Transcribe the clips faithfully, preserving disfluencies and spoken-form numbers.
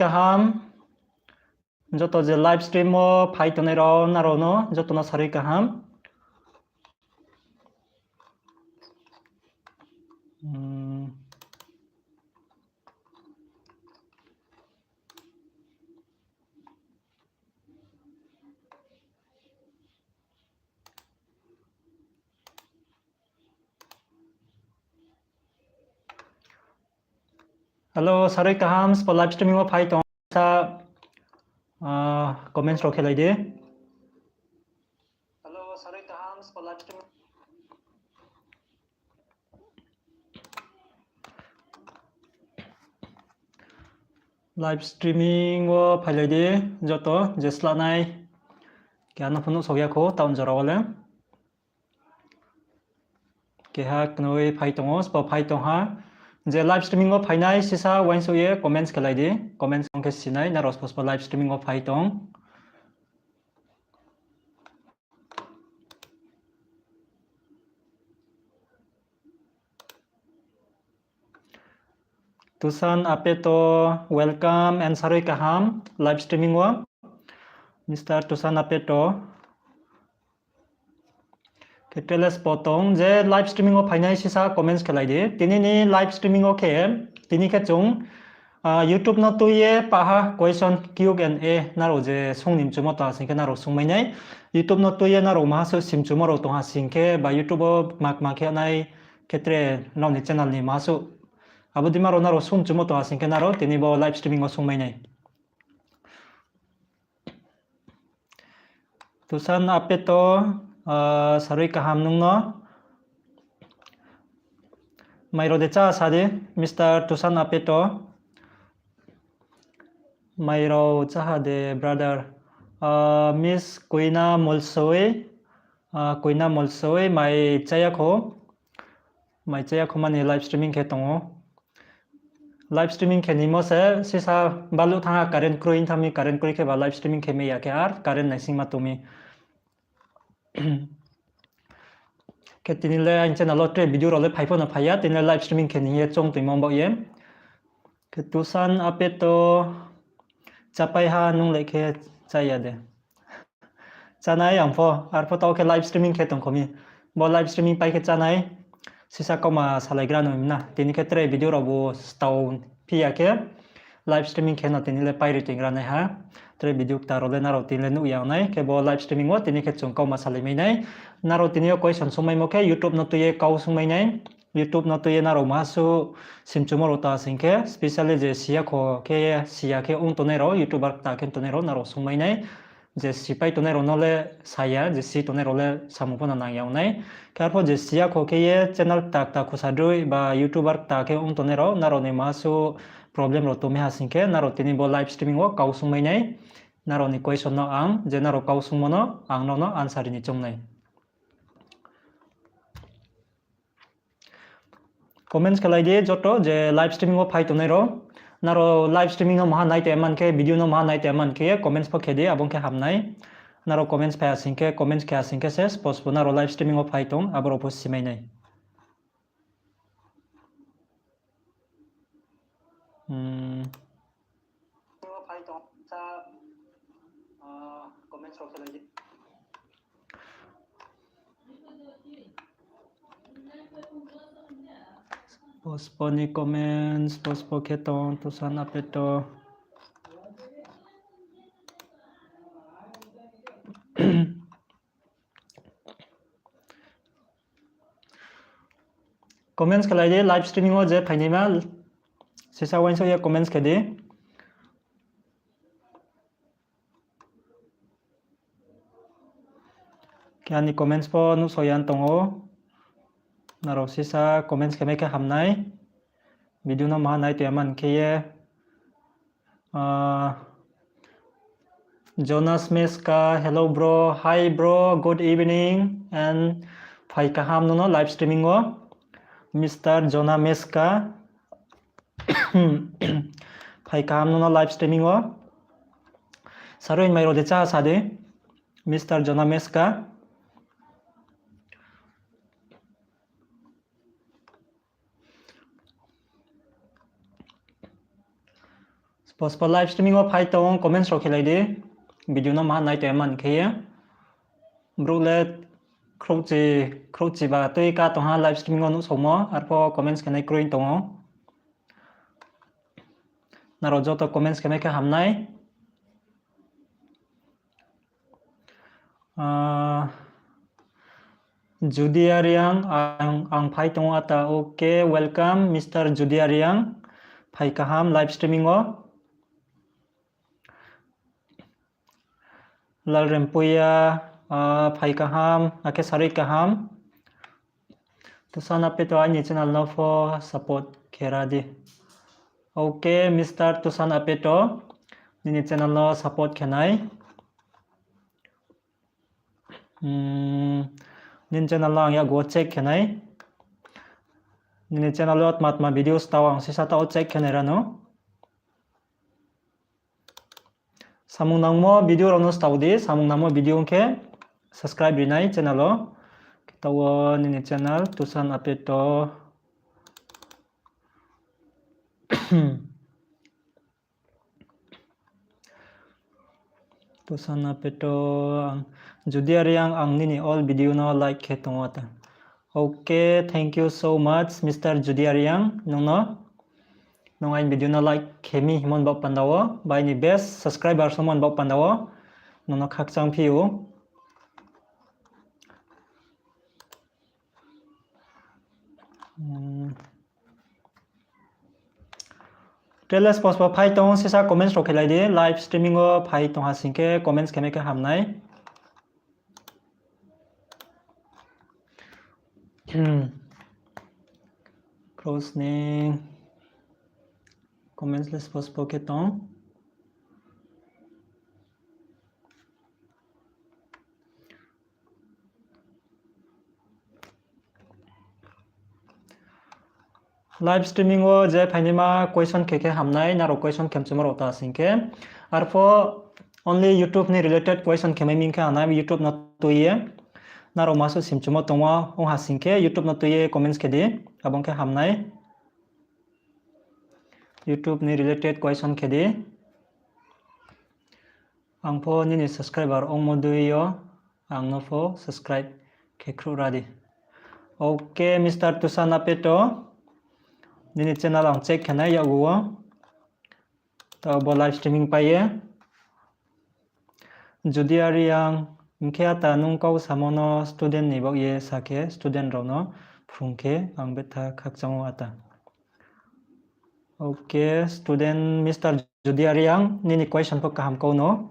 kaham. Joto je live stream wo phai tongnai rao, nrao no joto no sarui kaham. Hmm. Hello, sarui kaham, sbo live streaming wo phai tong sa, ah, comments rao khelai di. Hello, sarui kaham, sbo live streaming. Live streaming wo phailai di, joto je slanai. Keha no phunu sok ya kho, town jora wo le. Keha knoi phai tongo, sbo phai tong ha. Je live streaming wo phainai sisa uaingsouh ye comments khelai di. Comments ong khe sinai, nrao sbo sbo live streaming wo phai tong. Tusan Apeto, welcome and sarui kaham live streaming wo. Mister Tusan Apeto. Khe teles potong je live streaming wo phainai sisa comments khelai di. Tini ni live streaming wo khe, tini khe chung, ah, YouTube no tui ye paha question Q and A nrao je sung ni mchumo tong ha sing khe nrao sungmai nai. YouTube no tui ye nrao maha suh simchumo rao tong ha sing khe ba YouTube wo kma kma khe nai khe tre nrao ni channel ni maha suh. Abo dima rao nrao sung mchumo tong ha sing khe nrao tini bo live streaming wo sungmai nai. Tusan Apeto, ah, sarui kaham nung no. Mai rao de chá sa di, Mister Tusan Apeto. Mai rao chá ha de, brother. Ah, Miss Koina Molsoi, ah, Koina Molsoi, mai chá ya kho. Mai chá ya kho mani live streaming khe tong ou. Live streaming khe nimo se, sisa baluh thanng ha current kroi, thanng mi current kroi khe ba live streaming khe mai ya khe ar current naisingma tong mi. Khe tini le aini channel wo tre video rao le phai pho no phai ya, tini le live streaming khe ni ye choung toimo baoh ye. Khe Tusan Apeto, chápai ha nung le khe chá ya de. Chánai ang pho, arpho taoh khe live streaming khe tong kho mi. Bo live streaming pai khe chánai, sisa kauma salaigra no na. Tini khe tre video rao bo stao phi ya khe live streaming khe no tini le pai ri toigra nai ha. Tre video kta rao le nrao tini le nuh ya nai. Khe bo live streaming wo tini khe chung kauma salaimai nai. Nrao tini yo question sungmaimo khe YouTube no tui ye kau sungmai nai. YouTube no tui ye nrao maha suh simchumo rao ta sing khe, specially je si ya kho khe, si ya khe ong tongnai rao, YouTuber kta khe tongnai rao nrao sungmai nai. Je sipai tongnai rao no le sa ya, je si tongnai rao le samung pho no nang ya ong nai. Khe arpho je si ya kho khe ye channel kta kta khusa droi ba YouTuber kta khe ong tongnai rao, nrao ni maha suh problem rao tongmai ha sing khe, nrao tini bo live streaming wo kau sungmai nai. Nrao ni question no ang, je nrao kau sungmo no, ang nrao no answer ri ni choung nai. Comments khelai di joto je live streaming wo phai tongnai rao. Nrao live streaming no maha nai tong man khe, video no maha nai tong man khe, comments pho khe di, abo khe ham nai. Nrao comments phai ya sing khe, comments khe ya sing khe se, sbo sbo nrao live streaming wo phai tong, abo rao pho simai nai. Hmm. Postpone ni comments, postpone khe tong, Tusan Apeto. Comments khelai di, live streaming wo je phainaima, sisa uaingsouh ye comments khe di. Khe ani comments pho nuhsao ya tong ou. Nrao sisa comments khe mai khe ham nai. Video no maha nai tong ya man khe ye. Ah, Jonas Meska, hello bro, hi bro, good evening, and phai kaham nung no live streaming wo, Mister Jonas Meska, phai kaham nung no live streaming wo, sarui mai rao de chá sa di, Mister Jonas Meska. Pospo live streaming wo phai tong, comments rao khelai di. Video no maha nai tong man khe ye. Brouh le khrouhchi, khrouhchi ba tui ka tong ha live streaming wo nuhsaomo, arpho comments khe nai kroi tong ou. Nrao joto comments khe mai khe hamnai. Ah, Judia Reang, ang, ang phai tong ou ata, okay, welcome, Mister Judia Reang. Phai kaham live streaming wo. Lal Rempuia, ah, phai kaham, akhe sarui kaham. Tusan Apeto aini channel no pho support khe ra di. Okay, Mister Tusan Apeto, nini channel no support khe nai. Hmm, nini channel no ang yakgu wo check khe nai. Nini channel wo tma tma videos tao ang sisa tao check khe nai rano. Samung nangmo video rao no stao di, samung nangmo video ong khe subscribe ri nai channel wo. Khe taoh wo nini channel Tusan Apeto. Tusan Apeto, ang, Judia Reang, ang nini all video no like khe tong ou ata. Okay, thank you so much, Mister Judia Reang, nung no. Nung aini video no like khe mi himo ni baoh panda wo, ba aini best subscriber songmo ni baoh panda wo, nung no khakchang phi ou. Hmm. Tre le pospo phai tong sisa comments rao khelai di, live streaming wo phai tong ha sing khe comments khe mai khe hamnai. Cross ni comments le pospo khe tong. Live streaming wo je phainaima question khe khe hamnai, nrao question khe mchumo rao ta sing khe. Arpho only YouTube ni related question khe mai ming khe ang nai YouTube no tui ye. Nrao masuh simchumo tongmo ong ha sing khe YouTube no tui ye comments khe di, abo ong khe hamnai. YouTube ni related question khe di. Ang pho nini subscriber ongmo dei yo, ang no pho subscribe khe khruh ra di. Okay, Mister Tusan Apeto, nini channel ang check khe nai yakgu wo. Taoh bo live streaming pai ye. Judia Reang, hing khe ata nung kau samo no student ni baoh ye sa khe, student rao no phrung khe ang betha khakchang ou ata. Okay, student Mister Judia Reang, nini question pho kaham kau no.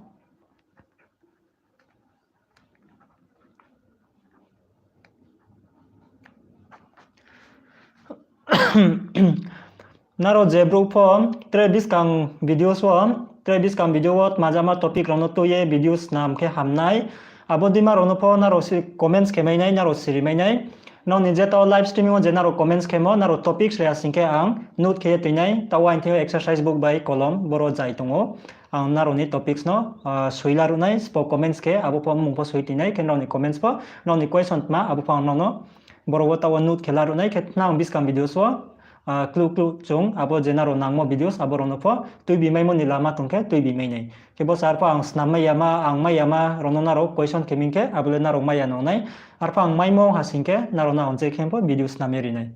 Nrao je brouh pho tre buskang videos wo, tre buskang video wo tma jama topic rao no tui ye videos snam khe hamnai. Abo deima rao no pho nrao si comments khe mai nai, nrao siri mai nai. Nrao ni je taoh live streaming wo je nrao comments khemo, nrao topics ri ha sing khe ang note khe ye tui nai, taoh wo aini thing yo exercise book bai kolom boro jai tong ou. Ang nrao ni topics no, ah, soi la ruh nai, spo comments khe abo pho mung pho soi tui nai, khe nrao ni comments pho, nrao ni question tma, abo pho ang nrao no boro wo taoh wo note khe la ruh nai, khe nang buskang videos wo, ah, kluh kluh chung, abo je nrao nangmo videos, abo rao no pho tuibi maimo ni lama tong khe tuibi mai nai. Khe bo sar pho ang snam mai yama, ang mai yama rao no nrao question khe ming khe, abo le nrao mai ya nang nai. Arpho ang maimo ha sing khe, nrao no ang je khe pho video snam ye ri nai.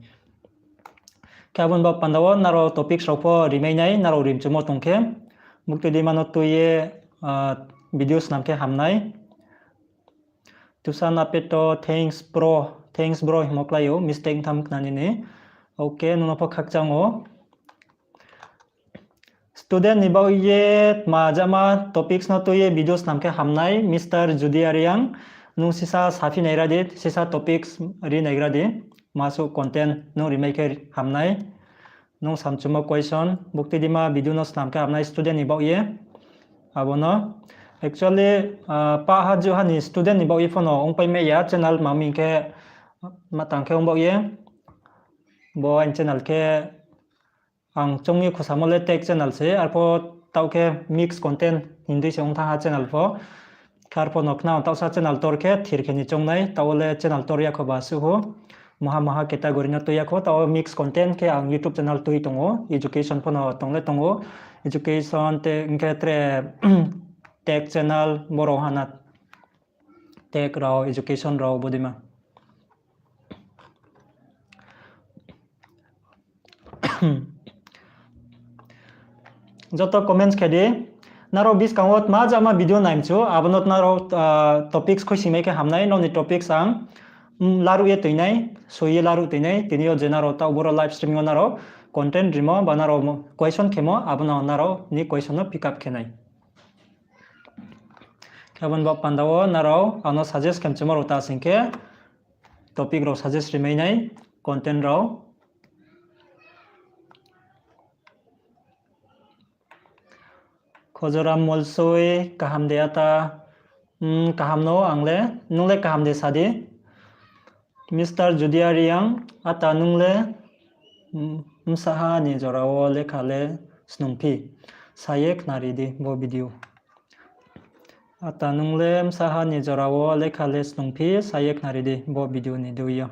Khe abo ni baoh panda wo nrao topics rao pho ri mai nai, nrao rimchumo tong khe. Buktui deima no tui ye, ah, video snam khe hamnai. Tusan Apeto, thanks bro, thanks bro himo klái ou, mistake tham khna nini. Okay, nung no pho khakchang ou. Student ni baoh ye tma jama topics no tui ye video snam khe hamnai, Mister Judia Reang, nung sisa saphi nai ra di, sisa topics ri nai ra di, masuh content nung rimai khe hamnai. Nung samchumo question, buktui deima video no snam khe hamnai student ni baoh ye. Abo no, actually, ah, pah ha juh ha ni student ni baoh ye pho no ongpai mai ya, channel ma ming khe, ma tang khe ong baoh ye. Bo aini channel khe ang choung ye khosamo le tech channel se, arpho taoh khe mix content hindui se ong thanng ha channel pho. Khe arpho no khna taoh sa channel tor khe thir khe ni choung nai, taoh le channel tor ya kho ba suh ou. Maha maha category no tui ya kho, taoh mix content khe ang YouTube channel tui tong ou, education pho no tong le tong ou. education, te, hing khe tre tech channel, borao hana tech rao, education rao, bodei ma. Joto comments khe di. Nrao buskang wo tma jama video nai mchu, abo no nrao, ah, topics khuisoingmai khe hamnai, nrao ni topics ang, mm, laruh ye toinai, soi ye laruh toinai, tini yo je nrao taoh boro live streaming wo nrao content rimo, ba nrao mo-, question khemo, abo no nrao ni question no pick up khe nai. Khe abo ni baoh panda wo nrao ang no suggest khe mchumo rao ta sing khe, topic rao suggest rimai nai, content rao. Khojoram Molsoi, kaham de ata? Hmm, kaham no ang le, nung le kaham de sa di. Mister Judia Reang, ata nung le, hmm, bsaha ni jora wo lekha le snungphi? Sa ye khnari di bo video. Ata nung le bsaha ni jora wo lekha le snungphi? Sa ye khnari di bo video ni dui yo.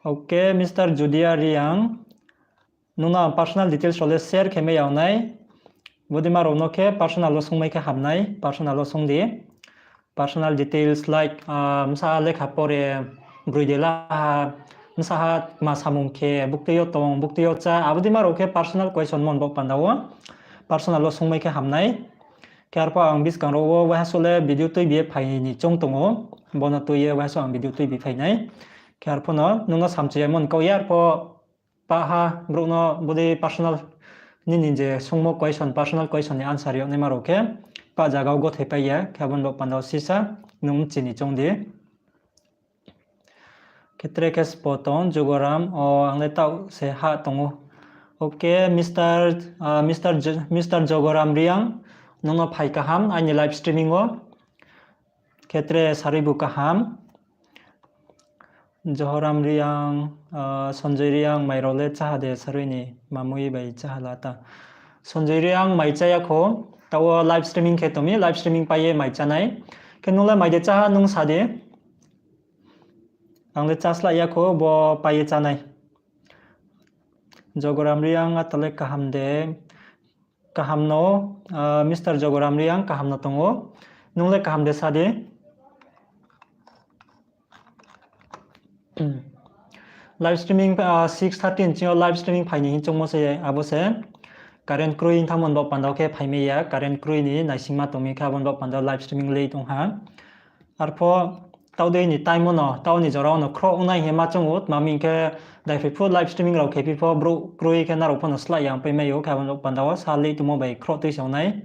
Okay, Mister Judia Reang, nung no ang personal details rao le share khe mai ya nai. Bodei ma rao no khe personal wo sungmai khe hamnai, personal wo sung di. Personal details like, ah, bsa lekha pore, broi de la ha, bsaha ma samung khe, buktui yo tong, buktui yo chá, abo dei ma rao khe personal question mon bo panda wo personal wo sungmai khe hamnai. Khe arpho ang buskang rao wo waiha suh le video tuibi ye phai ni choung tong ou, bo no tui ye waiha suh ang video tuibi phai nai. Khe arpho no nung no samchu ye mon kau ye arpho pah ha, brouh no bodei personal nini je sungmo question, personal question ni answer yag naima rao khe pah zaga wo gothai pai ya, khe abo ni bo panda wo sisa nung chini choung di. Khe tre khe spo tong, Jogoram, o ang le taoh se ha tong ou. Okay, Mister, ah, Mister Jo-, Mister Jogoram Reang, nung no phai kaham aini live streaming wo. Khe tre sarui bu kaham. Johoram Reang, ah, Sanjoy Reang, mai rao le cháha de sarui ni mamui bai cháha la ta? Sanjoy Reang mai chá ya kho, taoh wo live streaming khe tong mi, live streaming pai ye mai chá nai. Khe nung le mai de cháha nung sa di. Ang le chá slái ya kho, bo pai ye chá nai. Jogoram Reang, ata le kaham de? Kaham no, ah, Mister Jogoram Reang, kaham no tong ou. Nung le kaham de sa di. Live streaming, ah, six thirty ni sing yo live streaming phai ni hing choungmo se, abo se. Current kroi hing thanngmo ni bo panda wo khe phai mai ya, current kroi ni naisingma tong mi khe abo ni bo panda wo live streaming late ong ha. Arpho taoh dei ni time wo no, taoh ni jora wo no khroh ongnai hing ye ma choung ou, tma hing khe daiphaiphuh live streaming rao khe phi pho brouh kroi khe nrao pho no slái ya pai mai ou, khe abo ni bo panda wo sa late tongmo bai khroh tui se ong nai.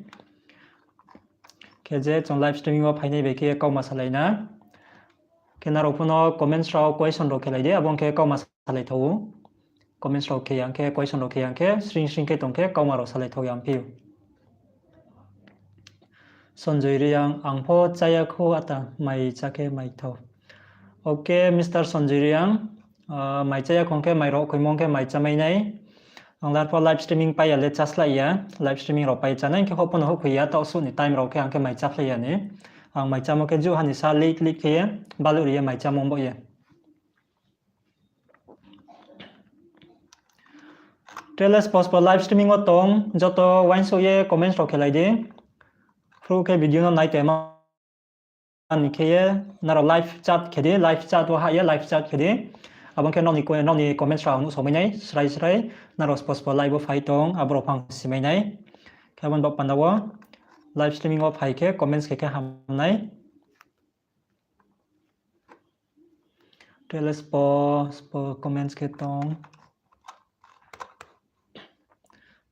Khe je chung live streaming wo phainai bai khe kauma salai na. Khe nrao pho no comments rao question rao khelai di, abo ong khe kauma salai thou ou. Comments rao khe yang khe, question rao khe yang khe, sring sring khe tong khe kauma rao salai thou yang phi ou. Sanjoy Reang, ang pho chá ya kho ata, mai chá khe mai thou. Okay, Mister Sanjoy Reang, ah, mai chá ya kho ong khe mai rao khoimo ong khe mai chá mai nai. Ang le arpho live streaming pai ya le chá slái ya, live streaming rao pai chá nai khe houh pho no houhkhoi ya, taoh suh ni time rao khe ang khe mai chá phlai ya ni. Ang mai chámo khe juh ha ni sa late late khe ye, baluh ri ye mai chámo bo ye. Tre le spo spo live streaming wo tong, joto uaingsouh ye comments rao khelai di. Phruh khe video no nai tongma ni khe ye, nrao live chat khe di, live chat wo hah ye live chat khe di. Abo ong khe nrao ni, nrao ni comments rao ang nuhsao mai nai, srai srai, nrao spo spo live wo phai tong, abo rao pho ang si mai nai. Khe abo ni bo panda wo live streaming wo phai khe comments khe khe ham nai. Tre le spo, spo comments khe tong.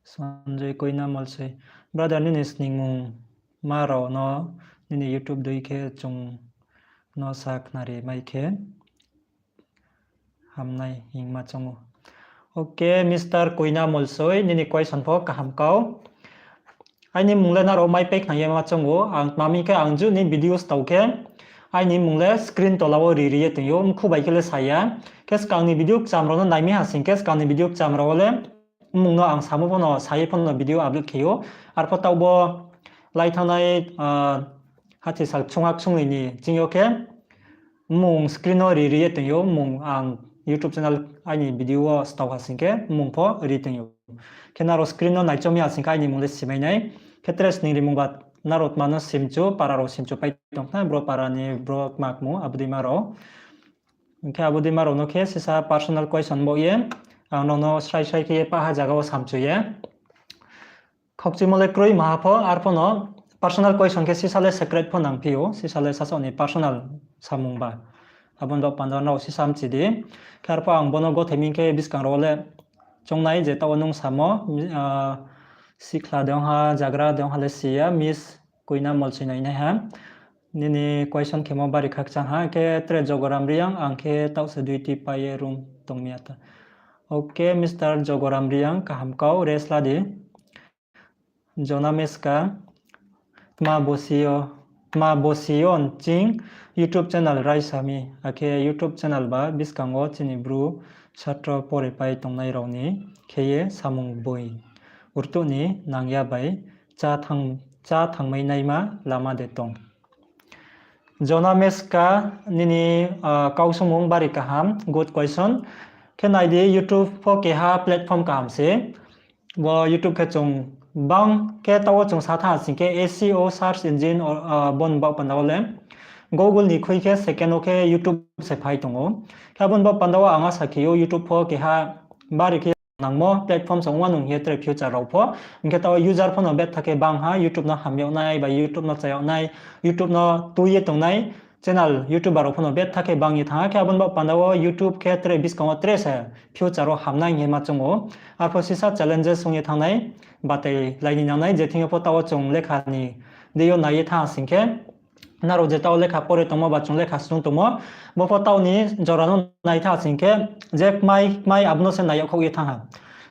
Sanjoy Koina Molsoi. Brother, nini sningmung ma rao no nini YouTube dei khe chung no sa khnari mai khe hamnai hingma choung ou. Okay, Mister Koina Molsoi, nini question pho kaham kau. Aini mmung le nrao mai pai khnang ye ma choung ou, ang tma hing khe ang juh ni video stao khe, aini mmung le screen tola wo ri ri ye tong ou, mkhu bai khe le sa ya. Khe skang ni video kcham rao no nai mi ha sing khe, skang ni video kcham rao wo le mmung no ang samo pho no, sa ye pho no video upload khe ou. Arpho taoh bo lai thanngnai, ah, hathi sal ksung ha ksung ni ni ching yo khe, mmung screen no ri ri ye tong ou, mmung ang YouTube channel aini video wo stao ha sing khe, mmung pho ri tong ou. Khe nrao screen no naichom ya sing khe aini mung le simai nai. Khe tre sning rimung ba nrao tma no simchu, para rao simchu pai tong khna, bro para ni, bro kma kmu, abo dei ma rao. Hing khe abo dei ma rao no khe sisa personal question bo ye, ang nrao no srai srai khe ye paha zaga wo samchu ye. Khokchuimo le kroi maha pho, arpho no personal question khe sisa le secret pho nangphi ou, sisa le sasaoh ni personal samung ba. Abo ni baoh panda nrao sisa mchi di. Khe arpho ang bo no gothe ming khe buskang rao le choungnai je taoh wo nung samo, ah, sikhla de ong ha, jagra de ong ha le si ya, Miss Koina Molsoi nai nai ha. Nini question khemo bari khakchang ha, khe tre Jogoram Reang, ang khe taoh se duty pai ye room tong mi ya ta. Okay, Mister Jogoram Reang, kaham kau, rest la di. Jona Meska, tma bosi yo, tma bosi yo nching YouTube channel raisa mi, akhe YouTube channel ba buskang wo chini Bru satro pore pai tongnai rao ni khe ye samung boi. Urtuh ni nang ya bai chá thang, chá thangmai naima lama de tong. Jona Meska nini, ah, kau sungmung bari kaham, good question. Khe nai di, YouTube pho keha platform kaham se. Bo YouTube khe chung bang khe taoh wo chung sa tha sing khe S E O, search engine, or, ah, bo ni baoh panda wo le Google ni khui khe second wo khe YouTube se phai tong ou. Khe abo ni baoh panda wo ang asa khe ou YouTube pho keha bari khe nangmo platform se ong wanou hing ye tre future rao pho. Hing khe taoh user pho no betha khe bang ha, YouTube no ham yag nai, ba YouTube no cha yag nai, YouTube no tui ye tongnai channel, YouTuber rao pho no betha khe bang ye thanng ha. Khe abo ni baoh panda wo YouTube khe tre buskang wo tre se future wo hamnai hing ye ma choung ou. Arpho sisa challenges ong ye thanngnai, batai lai ni nangnai, je thing yo pho taoh wo chung lekha ni deing yo nai ye thanng sing khe, nrao je taoh lekha pore tongmo ba chung lekha snung tongmo, bo pho taoh ni jora no nai tha sing khe, je kmai, kmai abo no se nai yagkhaoh ye thanng ha.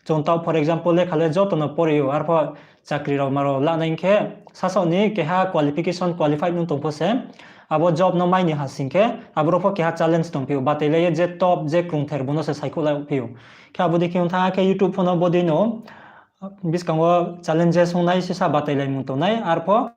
Chung taoh, for example, lekha le joto no pore ou, arpho chakri rao ma rao lanai khe, sasaoh ni keha qualification, qualified nung tong pho se, abo job no mai ni ha sing khe, aboro pho keha challenge tongphi ou, batai lai ye je top, je krungther bo no se saikhouh lai phi ou. Khe abo dei khe ong thanng ha khe YouTube pho no bodei no, buskang wo challenges ong nai, sisa batai laimung tong nai, arpho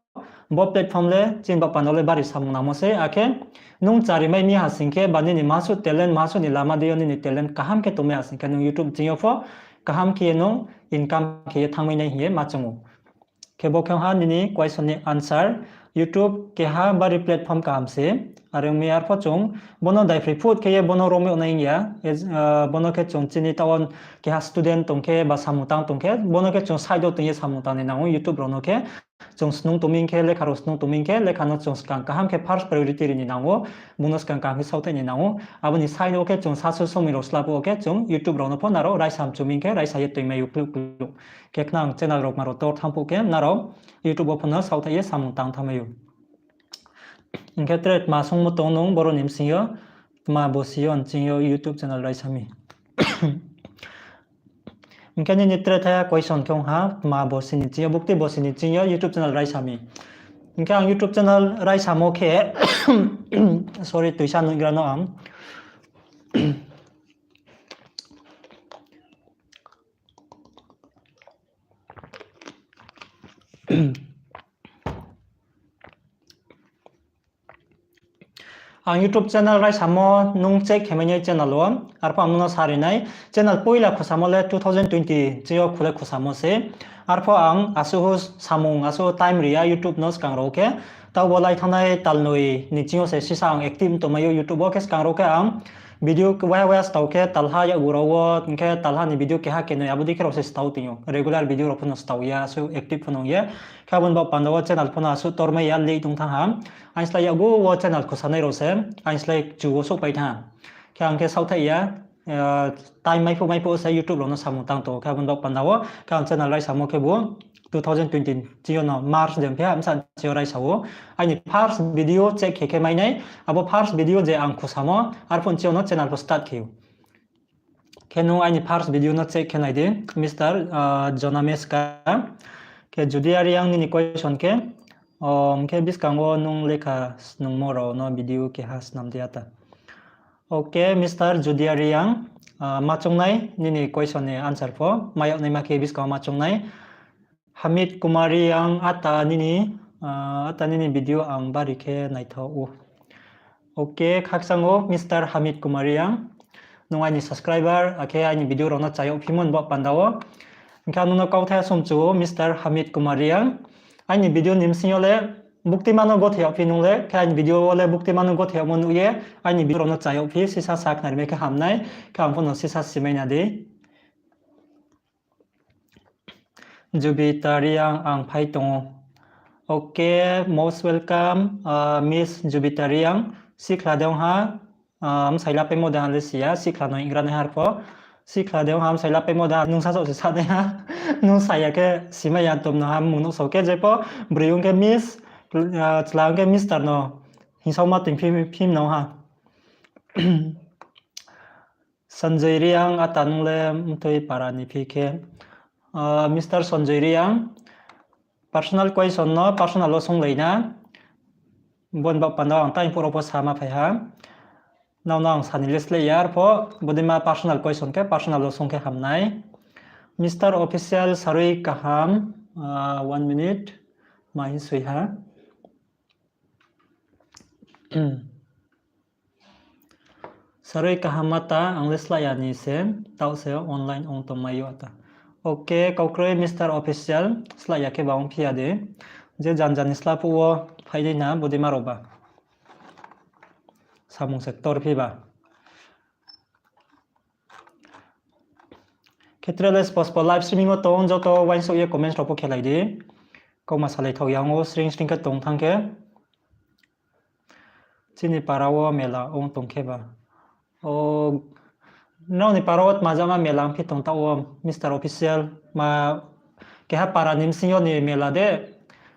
bo platform le chini baoh panda le bari samung nangmo se, akhe nung chari mai mi ha sing khe, ba nini masuh talent, masuh ni lama deing yo nini talent kaham khe tongmai ha sing khe, nung YouTube ching yo pho kaham khe ye nung income khe ye thanngmai nai hing ye ma choung ou. Khe bo khe ong ha nini question ni answer. YouTube keha bari platform kaham se. Are ong mi arpho chung bo no daiphroi phut khe ye bo no rom yag nai ya. Bo no khe chung chini taoh wo keha student tong khe ba samung tang tong khe, bo no khe chung side wo tong ye samung tang ni nang ou YouTube rao no khe. Chung snung tongming khe, lekha rao snung tongming khe, lekha no chung skang kaham khe first priority ri ni nang ou, bung no skang kaham khe saohthaih ni nang ou. Abo ni side wo khe chung sasu somoi rao slap wo khe chung YouTube rao no pho nrao raisa mchu ming khe raisa ye toimai ou kluh kluh. Khe khnang channel rao ma rao tor thanng phuh khe nrao YouTube wo pho no saohthaih ye samung tang thanngmai ou. Hing khe tre tma sungmo tong nung boro ni bsing yo, tma bosi yo nching yo YouTube channel raisa mi. Hing khe nini tre thaiha question khe ong ha, tma bosi ni ching yo, bukti bosi ni ching yo YouTube channel raisa mi. Hing khe ang YouTube channel raisamo khe, sorry, tuisa nuigra no ang. Ang YouTube channel raisamo nung check khe mai nai channel wo, arpho ang nung no sa ri nai, channel poila khusamo le two thousand twenty ching yo khule khusamo se, arpho ang asuh samung, asuh time ri ya YouTube no skang rao khe, taoh bo lai thanngnai talnoi ni ching yo se sisa ang active tongmai ou YouTube wo, khe skang rao khe ang video waiha waiha stao khe talha yakgu rao wo, hing khe talha ni video keha kenoi abo dei khe rao se stao tong ou, regular video rao pho no stao ya, asuh active pho no ong ye. Khe abo ni baoh panda wo channel pho no asuh tormai ya, late ong thanng ha. Ang slái yakgu wo channel khusanai rao se, ang slái kchu wo souhpai thanng ha. Khe ang khe saohthaih ya, time maiphuh maiphuh se YouTube rao no samung tang tong ou. Khe abo ni baoh panda wo khe ang channel raisamo khebu two thousand twenty ching yo no March de ongphi ha, bsa ching yo raisa ou. Aini first video check khe khe mai nai, abo first video je ang khusamo, arphuh ching yo no channel pho start khe ou. Khe nung aini first video no check khe nai di, Mister Jonameska. Khe Judia Reang nini question khe, hing khe buskang wo nung lekha snungmo rao no video keha snam di ata. Okay, Mister Judia Reang, ma choung nai nini question ni answer pho, mai yag naima khe buskang wo ma choung nai. Hamid Kumar Reang, ata nini, ata nini video ang bari khe naithao ou. Okay, khakchang ou Mister Hamid Kumar Reang, nung aini subscriber, akhe aini video rao no cha yag phimo ni baoh panda wo. Hing khe ang nung no kauthai sumchu ou, Mister Hamid Kumar Reang. Aini video ni bsing yo le buktima no gothe yagphi nung le, khe aini video wo le buktima no gothe yagmo nuh ye, aini video rao no cha yagphi, sisa sa khnari mai khe ham nai, khe ang pho no sisa simai na di. Jubita Reang ang phai tong ou. Okay, most welcome, Miss Jubita Reang. Sikhla de ong ha, bsai lapaimo de ha le si ya, sikhla no hingra nai har pho. Sikhla de ong ha, bsai lapaimo de ha, nung sasaoh se sa nai ha. Nung sa ya khe simai ya tom no ha, mmung nuhsao khe je pho, broi ong khe Miss, chla ong khe Mister no hingsaoma toing phi, phi no ha. Sanjoy Reang, ata nung le mthoi para ni phi khe? Mister Sanjoy Reang, personal question no personal wo songlai na. Bo ni baoh panda ang tang phuh rao pho sama phai ha. Nrao no ang sa ni le slái ya, arpho bodeima personal question khe personal wo song khe ham nai. Mister Official, sarui kaham, one minute, ma hing soi ha. Sarui kaham ata, ang le slái ya ni se, taoh se online ong tongmai ou ata. Okay, kaukroi Mister Official, slái ya khe ba ongphi ya de. Je jan jan ni sla phuh wo phainai na, bodeima rao ba. Samung se ktor phi ba. Khe tre le spo spo live streaming wo tong, joto uaingsouh ye comments rao pho khelai di. Kauma salai thao ya ong ou, sring sring khe tong thanng khe. Chini para wo mela ong tong khe ba. O, nrao ni para wo tma jama mela ongphi tong taoh wo, Mister Official, ma keha para ni bsing yo ni mela de,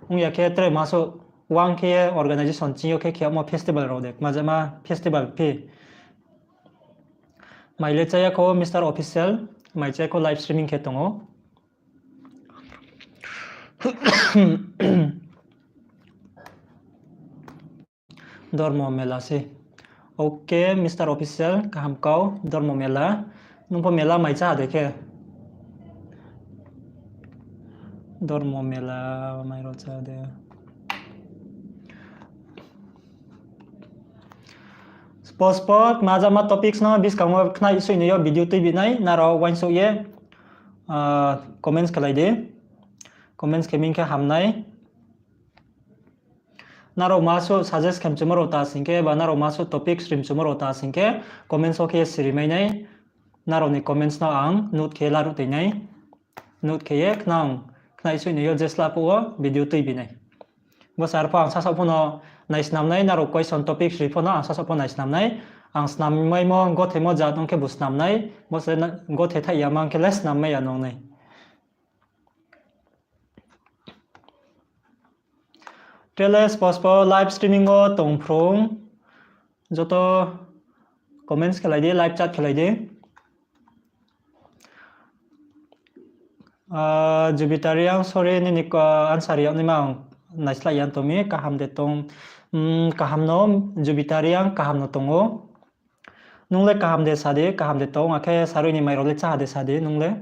ong ya khe tre ma suh wang khe ye organisation ching yo khe khe yagmo festival rao de, tma jama festival phi. Mai le chá ya kho Mister Official, mai chá ya kho live streaming khe tong ou. Dormo mela se. Okay, Mister Official, kaham kau, dormo mela. Nung pho mela mai chá de khe. Dormo mela mai rao chá de. Spo spo, tma jama topics no buskang wo khnai soih ni yo video tuibi nai, nrao uaingsouh ye, comments khelai di. Comments khe ming khe ham nai. Nrao ma suh suggest khe mchumo rao ta sing khe, ba nrao ma suh topics ri mchumo rao ta sing khe, comments wo khe ye siri mai nai. Nrao ni comments no ang note khe laruh toi nai. Note khe ye khnang, khnai soih ni yo je sla phuh wo video tuibi nai. Bo se arpho ang sasaoh pho no naisnam nai, nrao question topics ri pho no ang sasaoh pho naisnam nai. Ang snammaimo gothemo jat ong khe bu snam nai, bo se gothe thaih ya mang khe le snam mai ya nung nai. Tre le spo spo live streaming wo tong phrung, joto comments khelai di, live chat khelai di. Jubita Reang, sorry, nini answer yag naima ang naislái ya tong mi, kaham de tong, kaham no, Jubita Reang, kaham no tong ou. Nung le kaham de sa di, kaham de tong, akhe sarui ni mai rao le chá de sa di, nung le.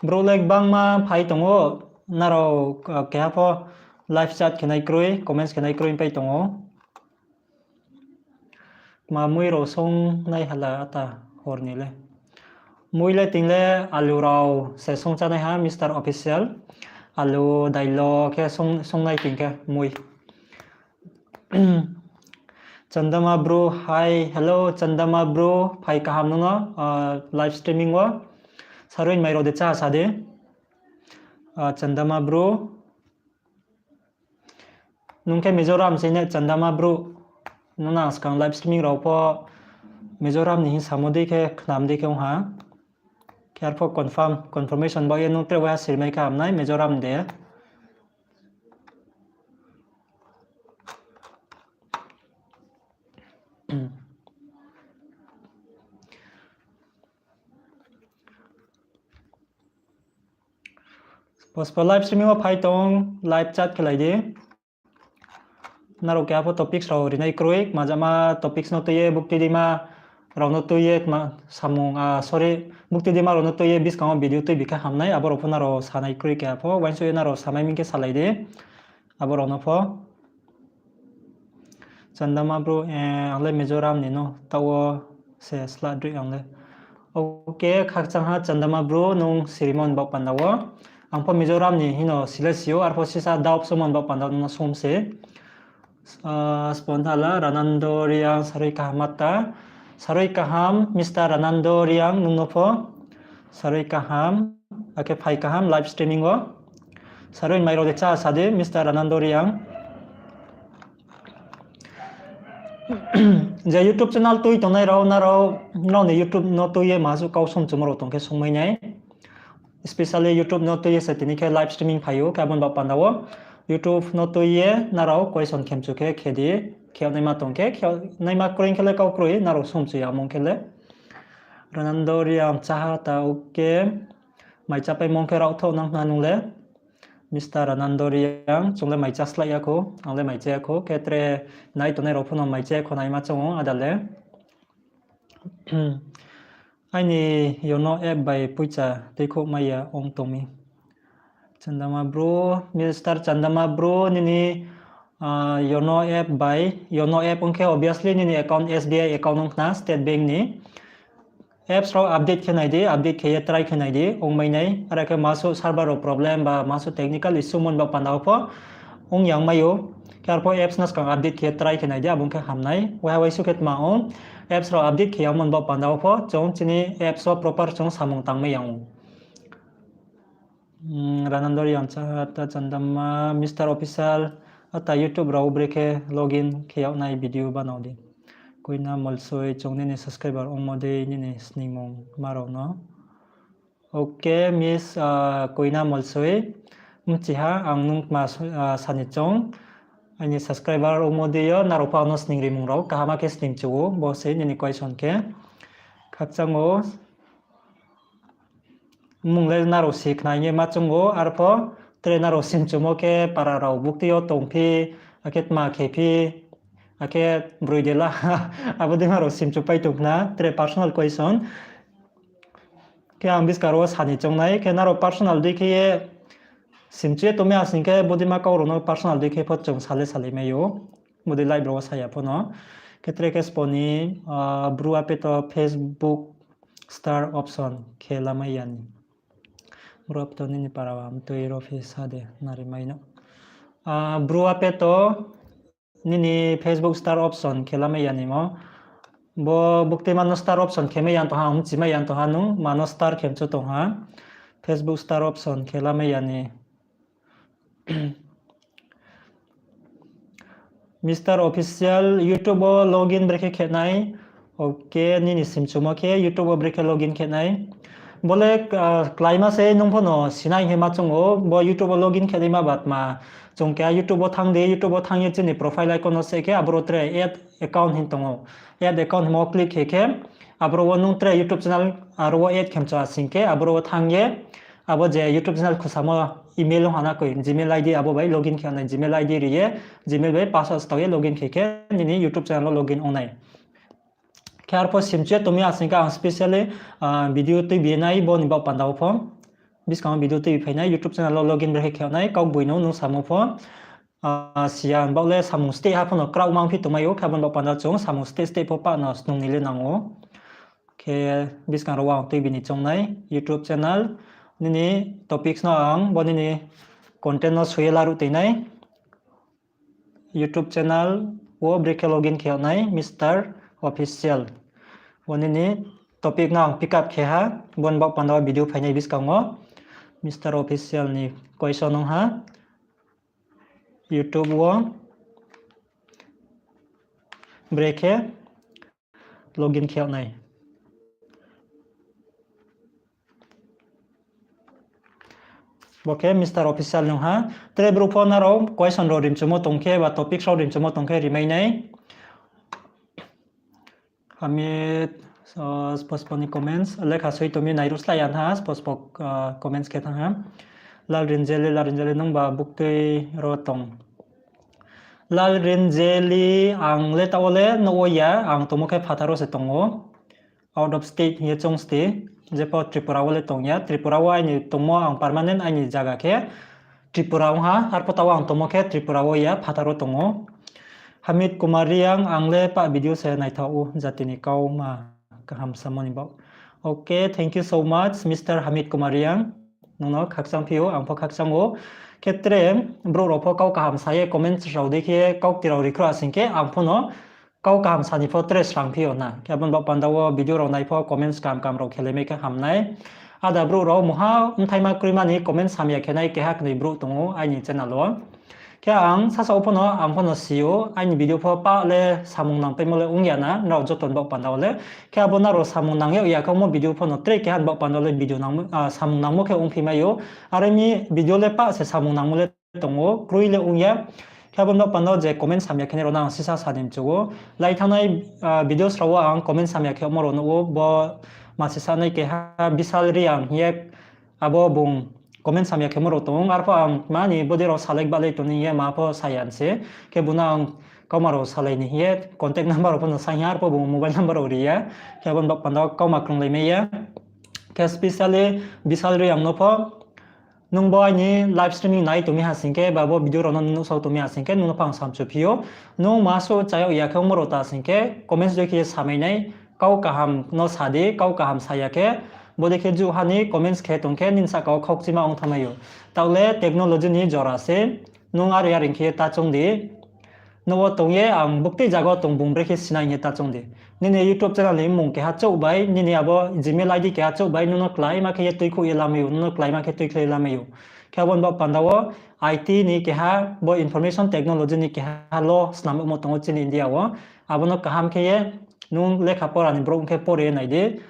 Brouh le gbangma phai tong ou, nrao keha pho live chat khe nai kroi, comments khe nai kroi pai tong ou. Tma mui rao song nai hala ata hor ni le. Mui le ting le alu rao se song chánaiha Mister Official. Alu dailo khe song, song nai ting khe mui. Chandama bro, hi, hello, Chandama bro, phai kaham nung no, live streaming wo. Sarui ni mai rao de chá sa di. Chandama bro. Nung khe Mizoram se ne Chandama bro. Nung no ang skang live streaming rao pho Mizoram ni hing samo dei khe khnam dei khe ong ha. Khe arpho confirm, confirmation baoh ye nung tre waiha siri mai khe ham nai Mizoram de. Spo spo live streaming wo phai tong, live chat khelai di. Nrao keha pho topics rao rinai kroi, kmajama topics no tui ye bukti dima rao no tui ye, samung, sorry, bukti dima rao no tui ye buskang wo video tuibi khe ham nai, abo rao pho nrao sanai kroi keha pho, uaingsouh ye nrao samai mi khe salai di, abo rao no pho. Chandama bro, ang le Mizoram ni no, taoh wo se sla droi ang le. Okay, khakchang ha Chandama bro, nung sirimo ni baoh panda wo. Ang pho Mizoram ni hing no si le si ou, arpho sisa doubt somo ni baoh panda wo nung no sung se. Spon thala, Ranando Reang, sarui kaham ata. Sarui kaham, Mister Ranando Reang, nung no pho. Sarui kaham, akhe phai kaham, live streaming wo. Sarui mai rao de chá sa di, Mister Ranando Reang. Je YouTube channel tui tongnai rao, nrao ni YouTube no tui ye ma suh kau sumchumo rao tong khe sungmai nai. Especially YouTube no tui ye se tini khe live streaming phai ou, khe abo ni baoh panda wo YouTube no tui ye nrao question khe mchu khe khe di, khe yag naima tong khe, khe yag naima kroi khe le kau kroi, nrao sumchu ya mung khe le. Ranando Reang chá ha ta, okay. Mai chápaimo khe rao thou nang khna nung le. Mister Ranando Reang, chung le mai chá slái ya khou, ang le mai chá ya khou, khe tre nai tongnai rao pho no mai chá ya khou naima choung ou ada le. Aini Yono app bai poicha tuikhouh mai ya ong tong mi. Chandama bro, Mister Chandama bro, nini Yono app bai, Yono app ong khe obviously nini account S B I account ong khna State Bank ni. Apps rao update khe nai di, update khe ye try khe nai di, ongmai nai. Are khe ma suh server rao problem ba ma suh technical issue mon ba panda wo pho ong yang mai ou. Khe arpho apps no skang update khe ye try khe nai di, abo ong khe ham nai. Waiha waisuh khe tma ong, apps rao update khe yag mon ba panda wo pho chung chini apps wo proper chung samung tangmai yang ou. Ranando Reang chá ha ta, Chandama, Mister Official, ata YouTube rao brekhe login khe yag nai video banao di. Koina Molsoi, chung nini subscriber ongmo dei nini sningmung ma rao no. Okay, Miss Koina Molsoi, mchi ha ang nung tma sani choung. Aini subscriber ongmo dei yo nrao pho ang no sningrimung rao kaham khe sningchu ou, bo se nini question khe. Khakchang ou. Mmung le nrao si khna hing ye ma choung ou, arpho tre nrao simchumo khe para rao buktui yo tongphi, akhe tma khephi, akhe broi de la, abo dei ma rao simchupai tong khna, tre personal question. Khe ang buskang rao wo sani choung nai, khe nrao personal dei khe ye simchu ye tongmai ya sing khe bodei ma kau rao no personal dei khe pho chung sa le salai mai ou. Bodei live rao wo sa ya pho no. Khe tre khe spo ni, Bru Apeto Facebook star option khe lamai ya ni. Bru Apeto nini para wa mtui rophi sa de nari mai no. Bru Apeto nini Facebook star option khe lamai ya ni mo. Bo bukteima no star option khe mai ya tong ha, mchi mai ya tong ha nung, ma no star khe mchu tong ha. Facebook star option khe lamai ya ni. Mister Official, YouTube wo login brekhe khe nai. Okay, nini simchumo khe YouTube wo brekhe login khe nai. Bo le kláima se nung pho no sinai hing ye ma choung ou, bo YouTube wo login khe naima ba tma. Chung keha YouTube wo thanng di, YouTube wo thanng ye chini profile icon no se khe aboro tre add account hing tong ou. Add account hingmo click khe khe, aboro wo nung tre YouTube channel aro wo add khe mchu asing khe, aboro wo thanng ye, abo je YouTube channel khusamo email ong ha na koi, Gmail I D abo bai login khe nai, Gmail I D ri ye, Gmail bai password stao ye login khe khe nini YouTube channel wo login ong nai. Khe arpho simchu ye tongmi asing khe ang specially video tuibi nai bo ni baoh panda wo pho. Buskang wo video tuibi phai nai YouTube channel wo login brekhe khe nai, kaugboino nung samo pho. Siya baoh le samung steh ha pho no kraoh mang phi tongmai ou, khe abo ni baoh panda chung samung steh steh pho pah no snung ni le nang ou. Khe buskang rao wo ang tuibi ni choung nai YouTube channel. Nini topics no ang bo nini content no soi ye laruh toi nai. YouTube channel wo brekhe login khe yag nai Mister Official. Bo nini topic no ang pick up khe ha, bo ni baoh panda wo video phai nai buskang wo. Mister Official ni question ong ha, YouTube wo brekhe login khe yag nai. Bo khe Mister Official nung ha. Tre brouh pho nrao question rao rimchumo tong khe ba topics rao rimchumo tong khe rimai nai. Hamid, spo spo ni comments lekha soi tong mi, nairuh slái ya ha, spo spo comments khe thanng ha. Lal Rinjeli, Lal Rinjeli nung ba buktui ro tong? Lal Rinjeli, ang le taoh wo le nouh wo ya, ang tongmo khe phathar wo se tong ou. Out of state hing ye choung sdi, jepho Tripura wo le tong ya. Tripura wo aini tongmo ang permanent aini zaga khe Tripura ong ha, arpho taoh wo ang tongmo khe Tripura wo ya, phathar wo tong ou. Hamid Kumar Reang, ang le pah video se naithao ou, jati ni kau ma kaham samo ni baoh. Okay, thank you so much, Mister Hamid Kumar Reang. Nung no khakchang phi ou, ang pho khakchang ou. Khe tre brouh rao pho kau kaham sa ye comments rao dei khe kau kti rao ri khruh asing khe, ang pho no kau kaham sa ni pho tre srang phi ou na. Khe abo ni baoh panda wo video rao nai pho comments kaham kaham rao khe le mai khe ham nai. Ada brouh rao mungha bthaima kroima ni comments hamya khe nai keha knoi brouh tong ou aini channel wo. Khe ang sasa pho no, ang pho no si ou, aini video pho pah le samung nangpaimo le ong ya na, nrao joto ni baoh panda wo le. Khe abo nrao samung nang yag ya khe ongmo video pho no tre keha ni baoh panda wo le video nangmo, ah, samung nangmo khe ongphi mai ou. Are mi video le pah se samung nangmo le tong ou, kroi le ong ya. Khe abo ni baoh panda wo je comments hamya khe nai rao no ang sisa sa ni mchu ou. Lai thanngnai, ah, videos rao wo ang comments hamya khe omo rao nuh ou, bo ma se sa nai keha Bisal Reang hing ye abo bung comments hamya khemo rao tong ou. Arpho ang mani bodei rao salai ba le tong ni hing ye ma pho sa ya se. Khe bung no ang kauma rao salai ni hing ye contact number rao pho no sa hing ye, arpho bung mobile number rao ri ya. Khe abo ni baoh panda wo kauma krunglai mai ya. Khe specially Bisal Reang no pho, nung bo aini live streaming nai tong mi ha sing khe, ba bo video rao no nuhsao tong mi ha sing khe, nung no pho ang samchu phi ou. Nung ma suh cha yag ya khe ongmo rao ta sing khe, comments dei khe ye samai nai, kau kaham no sa di, kau kaham sa ya khe, bodei khe juh ha ni comments khe tong khe, nini sahka wo khaukchima ong thanngmai ou. Taoh le technology ni jora se, nung are are khe ye ta choung di. Nouh wo tong ye ang buktui zaga wo tong bung brekhe sinai hing ye ta choung di. Nini YouTube channel ni mmung keha chouh bai, nini abo Gmail ID keha chouh bai, nung no kláima khe ye tuikhouh ye lamai ou, nung no kláima khe tuikhlai lamai ou. Khe abo ni baoh panda wo I T ni keha, bo information technology ni keha law snam yagmo tong ou chini India wo. Abo no kaham khe ye nung lekha pora ni brouh ong khe pore ye nai di.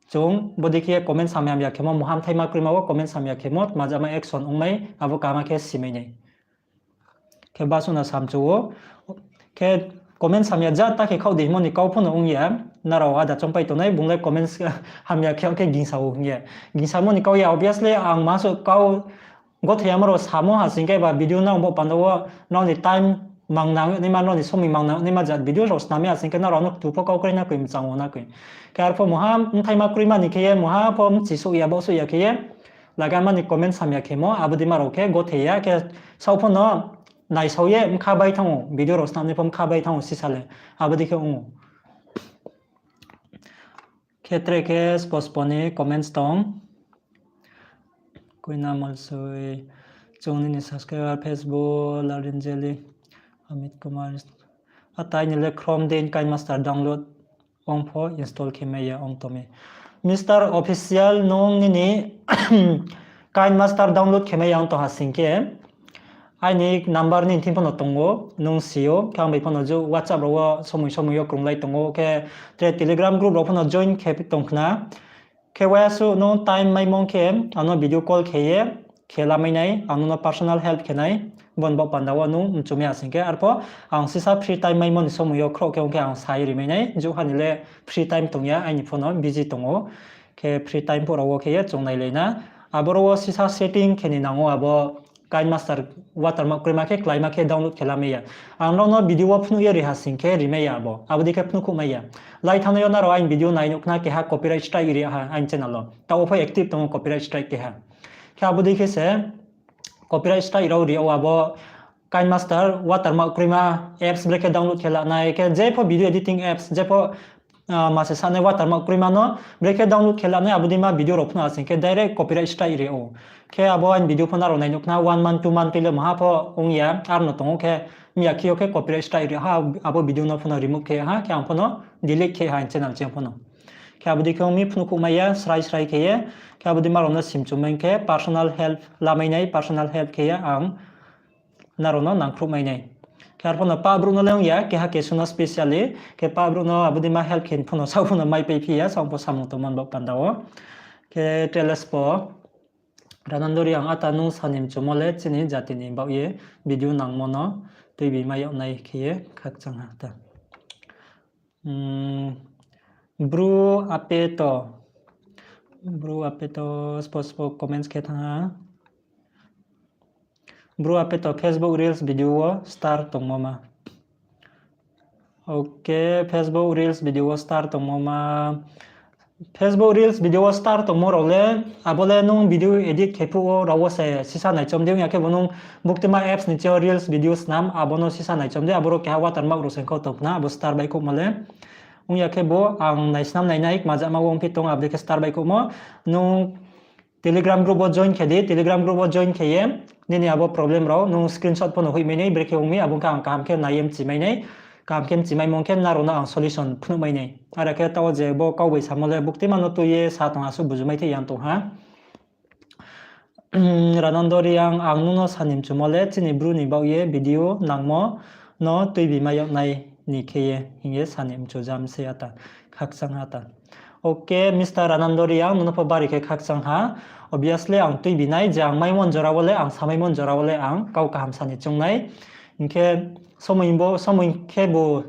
Chung bodei khe comment samai hamya khemo, mungha bthaima kroima wo comment samya khemo, tma jama action ong nai, abo kaham khe si mai nai. Khe basuh no samchu ou. Khe comment samya ja ta khe khaoh di hingmo ni kau pho no ong ya. Nrao ada chongpai tongnai, bung le comment hamya khe ong khe gingsa ou hing ye. Gingsa mo ni kau ya, obviously ang ma suh kau gothe yamo rao samo ha sing khe ba video nang bo panda wo nrao ni time mangnang naima, nrao ni somoi mangnang naima jat video rao snam ya sing khe nrao no ktu pho kau kroi na koi, mchang wo na koi. Khe arpho mungha bthaima kroima ni khe ye, mungha pho mchisouh ya, baohsouh ya khe ye, laga mani comment samya khemo, abo dei ma rao khe gothe ya, khe saoh pho no naisao ye mkha bai thanng ou, video rao snam ni pho mkha bai thanng ou sisa le, abo dei khe ong ou. Khe tre khe spo spo ni comments tong. Koina Molsoi, chung nini subscriber, Facebook, Larinjeli, Amit Kumar. Atai ni le Chrome dei KineMaster download ong pho install khe mai ya ong tong mi. Mister Official, nung nini KineMaster download khe mai ya ong tong ha sing khe, aini number nini thing pho no tong ou, nung si ou, khe ang bai pho no jo WhatsApp rao wo somoi somoi yo krunglai tong ou, khe tre Telegram group rao pho no join khe tong khna. Khe uaisuh nung time maimo khe, ang no video call khe ye, khe lamai nai, ang nung no personal help khe nai, bo ni baoh panda wo nung mchu mi ha sing khe, arpho ang sisa free time maimo ni somoi yo khrouh khe ong khe ang sa ye ri mai nai, jo ha ni le free time tong ya, aini phone no busy tong ou, khe free time phuh rao wo khe ye chung nailai na, aboro wo sisa setting khe ni nang ou abo, KineMaster watermark kroima khe kláima khe download khe lamai ya. Ang nrao no video wo phnuh ye ri ha sing khe ri mai ya abo. Abo dei khe phnuhkhouh mai ya. Lai thanngnai yo nrao aini video nai nuh khna keha copyright strike ri ha aini channel wo. Taoh wo pho active tong ou copyright strike keha. Khe abo dei khe se copyright strike rao ri ou abo KineMaster watermark kroima apps brekhe download khe lanai khe jepho video editing apps jepho ah, ma se sanai watermark kroima no, brekhe download khe lanai abo dei ma video rao phnuh ha sing khe direct copyright strike ri ou. Khe abo aini video pho nrao nai nuh khna one month, two month tui le maha pho ong ya, ar no tong ou khe, mya khe yo khe copyright strike ri ha, abo video no pho no remove khe ha, khe ang pho no delete khe ha aini channel ching pho no. Khe abo dei khe ong mi phnuhkhouh mai ya, srai srai khe ye, khe abo dei ma rao no simchumai khe personal help lamai nai, personal help khe ye ang nrao no nangkhruh mai nai. Khe arpho no pah brouh no le ong ya, keha kesu no specially, khe pah brouh no abo dei ma help khe pho no saoh pho no maipai phi ya, saoh pho samung tongmo ni baoh panda wo. Khe tre le spo, Ranandori ang ata nung sa ni mchumo le chini jati ni baoh ye video nangmo no tuibi mai yag nai khe ye khakchang ha ta. Bru Apeto. Bru Apeto spo spo comments khe thanng ha. Bru Apeto Facebook Reels video wo star tongmo ma. Okay, Facebook Reels video wo star tongmo ma. Facebook reels video wo star tongmo rao le, abo le nung video edit khe phuh wo rao wo se sisa naichom di, ong ya khe bo nung buktima apps ni ching yo reels video snam, abo no sisa naichom di, abo rao keha watermark rao se khau tong khna, abo star baihkhouhmo le. Ong ya khe bo ang naisnam nainai, kmajama wo ongphi tong, abo dei khe star baihkhouhmo. Nung Telegram group wo join khe di, Telegram group wo join khe ye, nini abo problem rao nung screenshot pho no hoihmai nai, brekhe ong mi, abo khe ang kaham khe nai ye mchimai nai, kaham khe mchimaimo khe nrao no ang solution phnuhmai nai. Are khe taoh je bo kau bai samo le buktima no tui ye sa tong, asuh bujumai thei yang tong ha. Ranando Reang, ang nung no sani mchumo le chini bru ni baoh ye video nangmo no tuibi mai yag nai ni khe ye hing ye sani mchujam se ata, khakchang ha ta. Okay, Mister Ranando Reang, nung no pho bari khe khakchang ha. Obviously, ang tuibi nai je ang maimo jora wo le, ang samaimo jora wo le ang kau kaham sani choung nai. Hing khe somoi bo, somoi khe bo,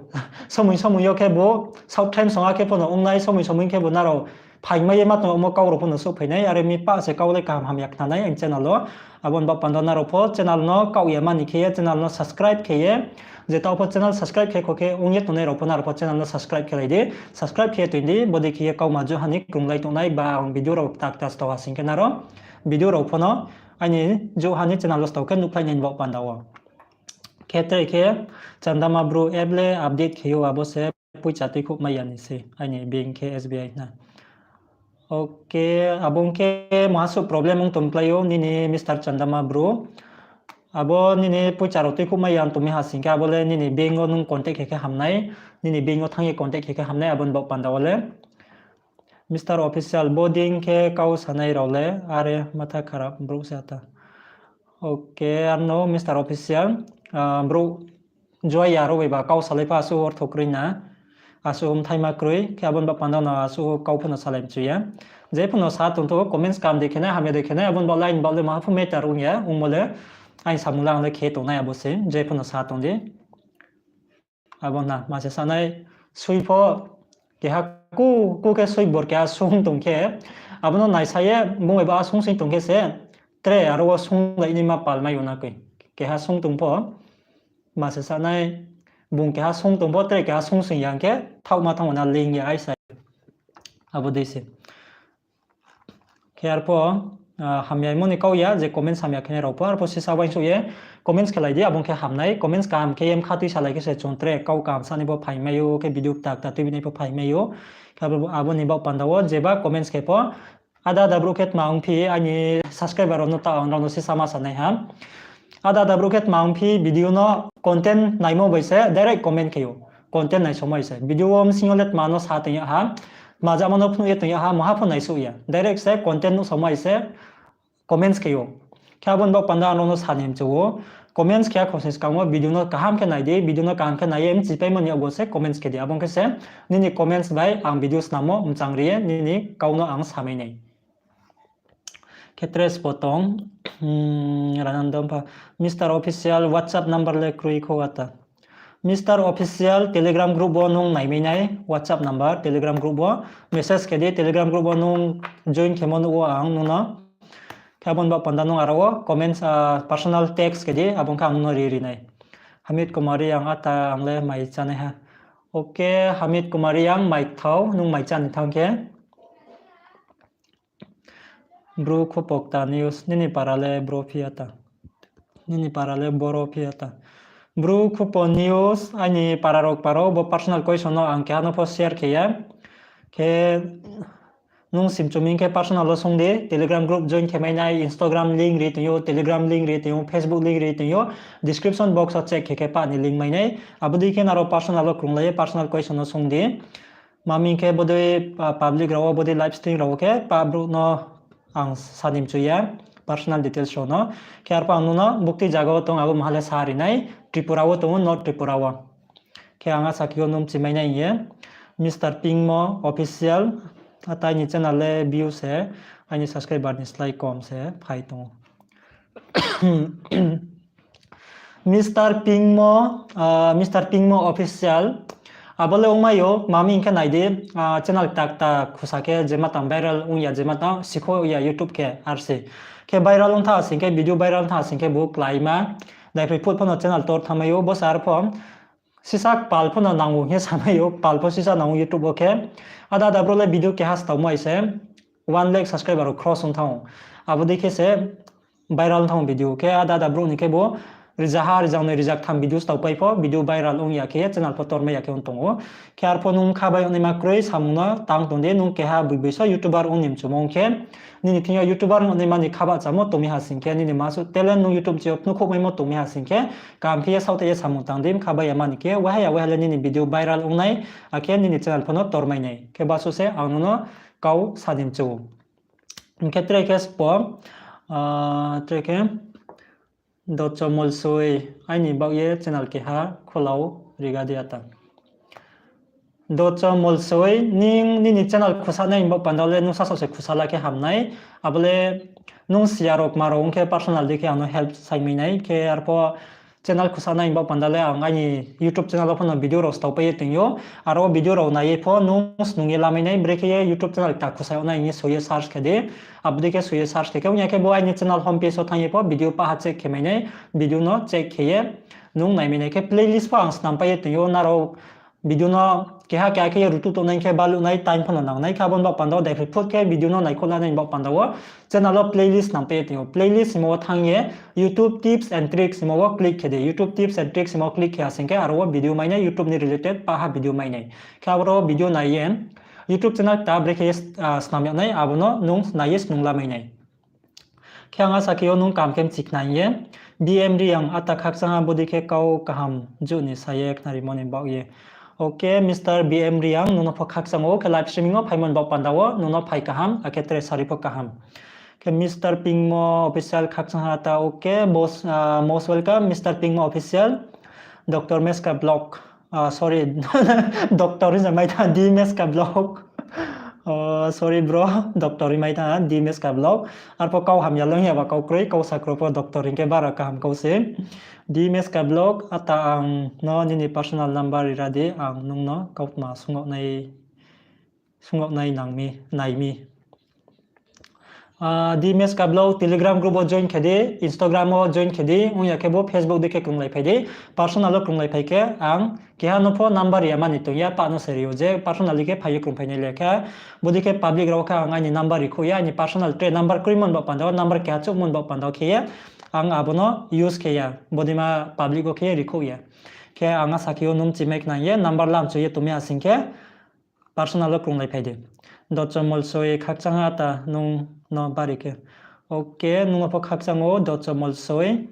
somoi somoi yo khe bo, saohthaim song ha khe pho no ong nai, somoi somoi khe bo nrao phaingmai ye ma tongmo kau rao pho no souhphai nai, are mi pah se kau le kaham hamya khna nai ang channel wo. Abo ni baoh panda nrao pho channel no kaoh ya mani khe ye channel no subscribe khe ye, je taoh pho channel subscribe khe kho khe ong ye tongnai rao pho nrao pho channel no subscribe khe lai di, subscribe khe ye toing di, bodei khe ye kauma juh ha ni krunglai tongnai ba ang video rao kta kta stao ha sing khe nrao video rao pho no, aini juh ha ni channel wo stao khe nuhphlai nai ni baoh panda wo. Khe tre khe Chandama bru app le update khe ou, abo se poicha tuikhouh mai ya ni se, aini bank khe S B I na. Okay, abo ong khe maha suh problem ong tongplai ou nini Mister Chandama bru. Abo nini poicha rao tuikhouh mai ya tongmi ha sing khe, abo le nini bank wo nung contact khe khe hamnai, nini bank wo thanng ye contact khe khe hamnai, abo ni baoh panda wo le. Mister Official, bo dei khe kau sanai rao le, are matha kharap brouh se ata. Okay, ano Mister Official, ah, brouh joya rao bai ba kau salai pha asuh ortho kroi na, asuh mthaima kroi, khe abo ni baoh panda no asuh kau pho no salai mchu ya. Je pho no sa tong tho, comments kaham dei khe nai, hamya dei khe nai, abo ni baoh le aini baoh le maha pho matter ong ya, ongmo le aini samung le ang le khe tongnai abo se, je pho no sa tong di. Abo na, ma se sanai, sui pho, keha ku, ku khe sui bor keha sung tong khe, abo no naisa ye, bung bai ba sung sing tong khe se, tre aro wo sunglai naima pal mai ou na koi. Keha sung tong pho, ma se sanai, bung keha sung tong pho, tre keha sung sing ya hing khe, thaohma thanng ou na ling ya aisa. Abo dei se. Khe arpho, ah, hamyaimo ni kau ya, je comments hamya khe nai rao pho, arpho sisa uaingsouh ye comments khe lai di, abo ong khe hamnai, comments kaham khe ye mkha tuisalai khe se chung tre kau kaham sa ni pho phaimai ou, khe video kta kta tuibinai pho phaimai ou. Khe abo, abo ni baoh panda wo jeba comments khe pho, ada ada brouh khe tma ongphi, aini subscriber rao no ta ang rao no sisa ma sanai ha. Ada ada brouh khe tma ongphi video no content naimo bai se direct comment khe ou. Content naisomo bai se. Video wo bsing yo le tma no sa tong ya ha. Tma jama no phnuh ye tong ya ha, maha pho naisouh ya. Direct se content nuhsaomo bai se comments khe ou. Khe abo ni baoh panda ang no sani mchu ou. Comments khe ya khosni skang wo video no kaham khe nai di, video no kaham khe nai ye mchipaimo ni yogo se comments khe di. Abo ong khe se nini comments bai ang video snammo mchang ri ye nini kau no ang samai nai. Khe tres pho tong, hmm, Ranando pha, Mister Official, WhatsApp number le kroi kho ata. Mister Official, Telegram group wo nung naimai nai, WhatsApp number, Telegram group wo message khe di, Telegram group wo nung join khemo nuh ou ang nung no. Khe abo ni baoh panda nung aro wo comments, ah, personal text khe di, abo ong khe ang nung no ri ri nai. Hamid Kumar Reang ata ang le mai chánai ha. Okay, Hamid Kumar Reang mai thao, nung mai cháni thanng khe. Bru Khupokta News, nini para le bro phi ya ta? Nini para le boro phi ya ta? Bru Khupo News, aini para rao paro, bo personal question no ang keha no pho share khe ya. Khe nung simchuming khe personal wo sung di, Telegram group join khe mai nai, Instagram link ri tong ou, Telegram link ri tong ou, Facebook link ri tong ou, description box wo check khe khe pah ni link mai nai. Abo dei khe nrao personal wo krunglai ye personal question no sung di. Maming khe bodei, ah, public rao wo, bodei live stream rao wo khe pa brouh no ang sani mchu ya, personal details rao no. Khe arpho ang nung no bukti zaga wo tong abo maha le sa ri nai, Tripura wo tong ou, North Tripura wo. Khe ang asa khe ou nung mchimai nai hing ye, Mister Pingmo Official, ata aini channel le view se, aini subscriber ni slái kom se phai tong ou. Mister Pingmo, ah, Mister Pingmo Official, abo le ongmai ou, maming khe nai di, ah, channel kta kta khusa khe jema tang viral ong ya, jema tang sikho ya YouTube khe R C. Khe viral ong tha sing khe, video viral ong tha sing khe bo kláima, daiphoi phut pho no channel tor thanngmai ou, bo se arpho sisa kpal pho no nang ou hing ye samai ou, kpal pho sisa nang ou YouTube wo khe. Ada ada brouh le video keha staomo ai se one lakh subscriber rao cross ong thanng ou. Abo dei khe se viral ong thanng ou video. Khe ada ada brouh ni khe bo rizaha, rizaha noi, rizaha tham video staopai pho video viral ong ya khe ye channel pho tormai ya khe ong tong ou. Khe arpho nung kha bai yagnaima kroi samung no tang tong di, nung keha bui bui so YouTuber ong ni mchumo ong khe, nini thing yo YouTuber ong naima ni kha bahchamo tong mi ha sing khe, nini masuh talent nung YouTube chi yo phnuhkhouh maimo tong mi ha sing khe, kaham khe ye saohthaih ye samung tang di, kha bai ya mani khe, waiha ya waiha le nini video viral ong nai, akhe nini channel pho no tormai nai. Khe basuh se ang nung no kau sa ni mchu ou. Hing khe tre khe spo, tre khe Docho Molsoi, aini baoh ye channel keha kholau riga di ata. Docho Molsoi, nini channel khusa nai ni baoh panda le nung sasaoh se khusa la khe ham nai. Abo le nung siya rao kma rao ong khe personal di khe ang no help saimai nai. Khe arpho channel khusa nai ni baoh panda le ang aini YouTube channel wo pho no video rao staopai ye tong ou. Aro video rao nai ye pho nung snung ye lamai nai, brekhe ye YouTube channel kta khusa yag nai hing ye soi ye search khe di. Abo dei khe soi ye search khe khe ong ya khe bo aini channel home page wo thanng ye pho video paha check khe mai nai, video no check khe ye nung naimai nai. Khe playlist pho ang snampai ye tong ou, nrao video no keha keha khe ye rutuh tongnai khe baluh nai, time pho no nang nai. Khe abo ni baoh panda wo daiphai phut khe video no naikhouh la nai ni baoh panda wo channel wo playlist snampai ye tong ou. Playlist himo wo thanng ye YouTube tips and tricks himo wo click khe di. YouTube tips and tricks himo wo click khe ha sing khe aro wo video mai nai, YouTube ni related paha video mai nai. Khe aboro video nai ye YouTube channel kta brekhe ye snam yag nai, abo no nung nai ye snung lamai nai. Khe ang asa khe yo nung kaham khe mchi khna hing ye. B M Reang ata khakchang ha, bodei khe kau kaham juh ni sa ye khnarimo ni baoh ye. Okay, Mister B M Reang, nung no pho khakchang ou, khe live streaming wo phaimo ni baoh panda wo nung no phai kaham, akhe tre sari pho kaham. Khe Mister Pingmo Official khakchang ha ta, okay, most welcome Mister Pingmo Official, Doctor Meska Vlog, sorry, Doctor hing mai tha, D Meska Vlog. Sorry bro, Doctor hing mai tha, D Meska Vlog. Arpho kau hamya le ong ya ba kau kroi, kau sa kro pho Doctor hing khe bara kaham kau se. D Meska Vlog, ata ang no nini personal number ri ra di, ang nung no kautma sung yag nai nang mi, nai mi. D Meska Vlog Telegram group wo join khe di, Instagram wo join khe di, ong ya khe bo Facebook dei khe krunglai phai di, personal wo krunglai phai khe ang keha no pho number ri ya mani tong ya, pah no se ri ou je personally khe phai ye krungphai nai le khe, bodei khe public rao khe ang aini number rikhouh ya, aini personal tre number kroimo ni baoh panda wo, number keha chouhmo ni baoh panda wo khe ye ang abo no use khe ya, bodeima public wo khe ye rikhouh ya. Khe ang asa khe yo nung chimai khna ye number lamchu ye tongmi ha sing khe personal wo krunglai phai di. Docho Molsoi khakchang ha ta nung no bari khe. Okay, nung no pho khakchang ou Docho Molsoi.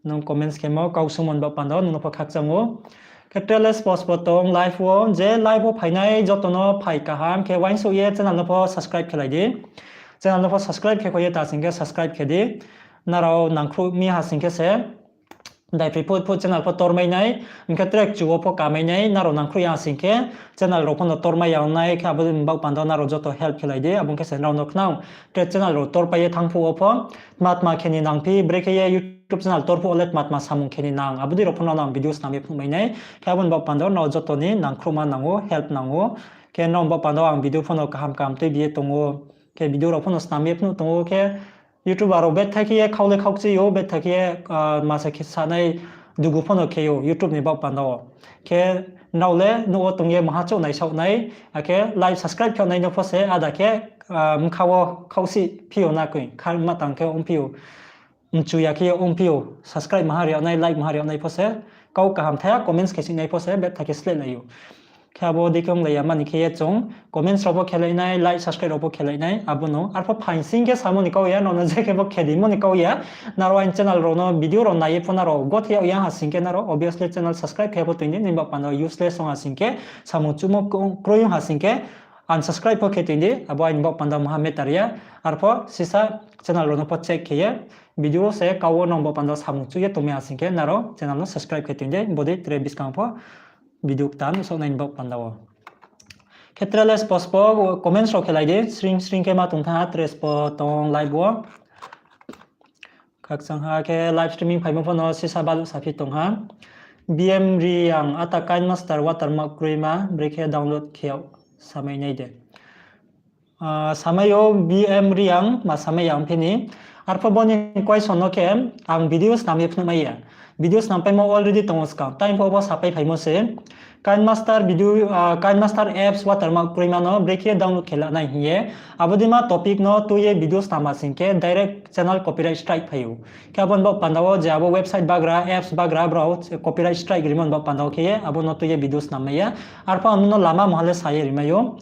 Nung comments khemo kau sungmo ni baoh panda wo nung no pho khakchang ou. Khe tre le spo spo tong live wo, je live wo phainai joto no phai kaham khe uaingsouh ye channel no pho subscribe khelai di. Channel no pho subscribe khe kho ye ta sing khe subscribe khe di. Nrao nangkhruh mi ha sing khe se daiphai phut phut channel pho tormai nai, hing khe tre kchu wo pho kamai nai, nrao nangkhruh ya sing khe channel rao pho no tormai ya ong nai, khe abo ni baoh panda wo nrao joto help khelai di, abo ong khe se nrao no khnang tre channel rao torpai ye thanng phuh wo pho tma tma khe ni nang phi, brekhe ye YouTube channel tor phuh wo le tma tma samung khe ni nang, abo dei rao pho no ang video snam ye phnuhmai nai, khe abo ni baoh panda wo nrao joto ni nangkhruhma nang ou, help nang ou, khe nrao ni baoh panda wo ang video pho no kaham kaham tuibi ye tong ou, khe video rao pho no snam ye phnuh tong ou, khe YouTuber rao betthai khe ye khau le khaukchi ou, betthai khe ye masa khe sanai dugu pho no khe ou YouTube ni baoh panda wo. Khe nrao le nouh wo tong ye maha chouh naisaoh nai, akhe like subscribe khe nai no pho se ada khe bkha wo khausih phi ou na koi, kha ma tang khe ongphi ou. Mchu ya khe ye ongphi ou, subscribe maha ri yag nai, like maha ri yag nai pho se, kau kaham thai ha comments khe sing nai pho se betthai khe slehlai ou. Khe abo dei khe onglai ya mani khe ye chung comments rao pho khelai nai, like subscribe rao pho khelai nai, abo no. Arpho phaing sing khe samo ni kau ya, nrao no je khe pho khe di mo ni kau ya. Nrao aini channel rao no video rao nai ye pho nrao gothe yag ya ha sing khe nrao obviously channel subscribe khe pho toing di, nini baoh panda useless ong ha sing khe, samung chumo kroi ong ha sing khe unsubscribe pho khe toing di, abo aini baoh panda maha matter ya. Arpho sisa channel rao no pho check khe ye video se kau wo nrao baoh panda samung chuh ye tongmai ha sing khe nrao channel no subscribe khe toing di, bodei tre buskang pho video kta nuhsaoh nai ni baoh panda wo. Khe tre le spo spo comments rao khelai di, sring sring khe ma tong tha, tre spo tong live wo. Khakchang ha khe live streaming phaimo pho no sisa baluh saphi tong ha. B M Reang ata KineMaster watermark kroima brekhe download khe yag samai nai de. Samai ou B M Reang, ma samai ya ongphi ni. Arpho bo ni question no khe ang video snam ye phnuhmai ya. Video snam paimo already tongo skang. Time pho bo sapai phaimo se. KineMaster video, ah, KineMaster apps watermark kroima no brekhe download khe la nai hing ye. Abo dei ma topic no tui ye video snam asing khe direct channel copyright strike phai ou. Khe abo ni baoh panda wo je abo website bagra, apps bagra brao copyright strike rimo ni baoh panda wo khe ye abo no tui ye video snam mai ya. Arphuh ang no lama mungha le sa ye ri mai ou.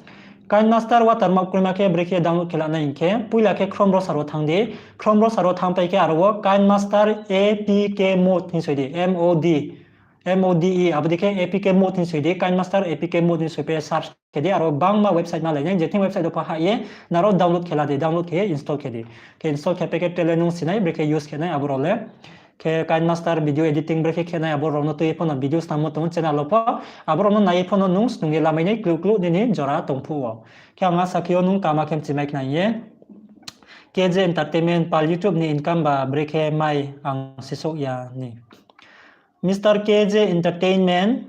KineMaster watermark kroima khe brekhe download khe la nai hing khe, poila khe Chrome browser wo thanng di. Chrome browser wo thanng pai khe aro wo KineMaster A P K mode hing soi di, M O D, M O D E, abo dei khe A P K mode hing soi di, KineMaster A P K mode hing soi pai search khe di, aro bangma website malai nai, je thing website wo pho hah ye, nrao download khe la di, download khe ye install khe di. Khe install khe pai khe tre le nung sinai, brekhe use khe nai abo rao le. Khe KineMaster video editing brekhe khe nai abo rao no tui ye pho no video snammo tong ou channel wo pho, abo rao no nai ye pho no nung snung ye lamai nai kluh kluh nini jora tong phuh wo. Khe ang asa khe ou nung kama khe mchimai khna hing ye. K J Entertainment pal YouTube ni income ba brekhe mai ang sisouh ya ni. Mister K J Entertainment,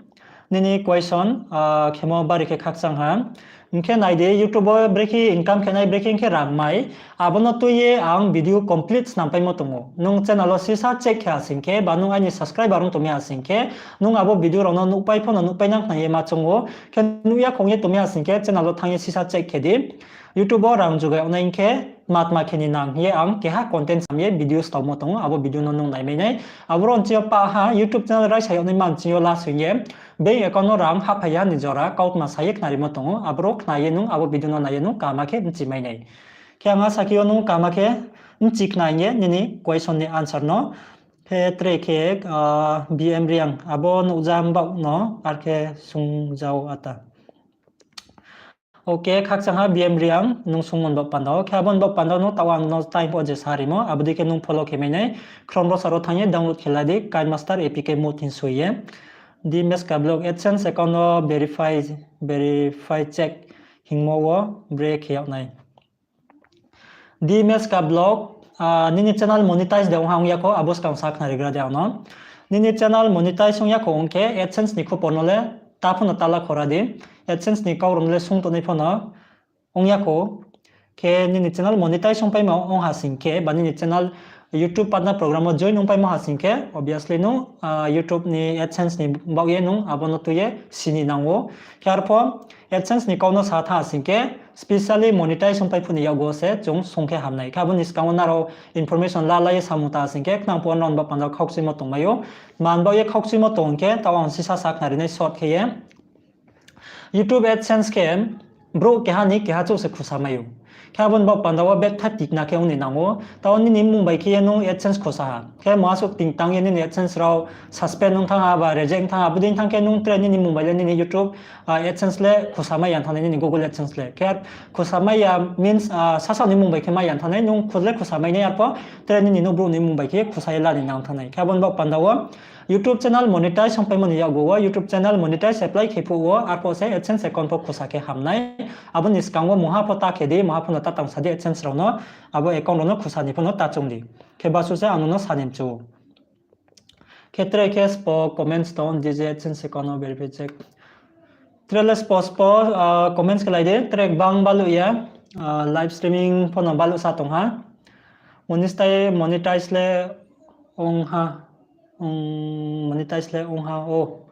nini question, ah, khemo bari khe khakchang ha. Hing khe nai di, YouTube wo brekhe income khe nai, brekhe hing khe rang mai. Abo no tui ye ang video complete snam paimo tong ou. Nung channel wo sisa check khe asing khe, ba nung aini subscriber ong tong mi asing khe, nung abo video rao no nuhpai pho no nuhpai nang khna ye ma choung ou. Khe nuh ya khong ye tong mi asing khe, channel wo thanng ye sisa check khe di. YouTube wo rang jugai yag nai hing khe, tma tma khe ni nang hing ye ang keha content sam ye video staomo tong ou, abo video no nung naimai nai. Abo rao nching yo pah ha, YouTube channel raisa yag nai ma nching yo last hing ye, bank account no rang hahphai ya ni jora kautma sa ye khnarimo tong ou, aboro khna ye nung abo video no nai ye nung kama khe mchimai nai. Khe ang asa khe ou nung kama khe mchi khna hing ye nini question ni answer no. Khe tre khe, ah, B M Reang, abo nuhja mbaoh no, ar khe sungjao ata. Ok, khakchang ha B M Reang, nung sungmo ni baoh panda wo. Khe abo ni baoh panda wo no taoh ang no time pho je sa rimo, abo dei khe nung follow khe mai nai. Chrome browser wo thanng ye download khe la di, KineMaster A P K mode hing soi ye. Di Meska Vlog AdSense account no verify, verify check hingmo wo bre khe yag nai. Di Meska Vlog, ah, nini channel monetize de ong ha ong ya kho, abo skang sa khnari gra di ang no. Nini channel monetize ong ya kho ong khe, AdSense ni khupor no le ta pho no ta la khora di. AdSense ni kau rao no le sung tongnai pho no ong ya kho. Khe nini channel monetize ong paimo ong ha sing khe, ba nini channel YouTube Partner Program wo join ong paimo ha sing khe, obviously nung, ah, YouTube ni AdSense ni baoh ye nung abo no tui ye sini nang ou. Khe arpho AdSense ni kau no sa tha sing khe, specially monetize ong pai phuh ni yakgu se chung sung khe ham nai. Khe abo ni skang wo nrao information la la ye samung ta sing khe, khnang pho nrao ni baoh panda wo khaukchuimo tongmai ou. Tma ni baoh ye khaukchuimo tong khe, taoh ang sisa sa khnari nai short khe ye. YouTube AdSense khe brouh keha ni keha chouh se khusa mai ou. Khe abo ni baoh panda wo betha tikna khe ong ni nang ou. Taoh nini mmung bai khe ye nung AdSense khusa ha. Khe muha suh ting tang ye nini AdSense rao suspend ong thanng ha ba reject ong thanng ha, abo dei thanng khe nung tre nini mmung bai le nini YouTube, ah, AdSense le khusa mai ya thanng nai, nini Google AdSense le. Khe khusa mai ya means, ah, sasaoh ni mmung bai khe mai ya thanng nai, nung khu-, le khusa mai nai arpho, tre nini nouhbrouh ni mmung bai khe khusa ye la ni nang thanng nai. Khe abo ni baoh panda wo YouTube channel monetize ong paimo ni yakgu wo, YouTube channel monetize apply khe phuh wo, arpho se AdSense account pho khusa khe ham nai. Abo ni skang wo mungha pho ta khe di, mungha pho no ta tang sa di AdSense rao no, abo account rao no khusa ni pho no ta choung di. Khe basuh se ang no sa ni mchu ou. Khe tre khe spo comments tong, D J AdSense account no verify check. Tre le spo spo, ah, comments khe lai di, tre gbang baluh ya, ah, live streaming pho no baluh sa tong ha. Monetize, monetize le ong ha, ong, monetize le ong ha, oh.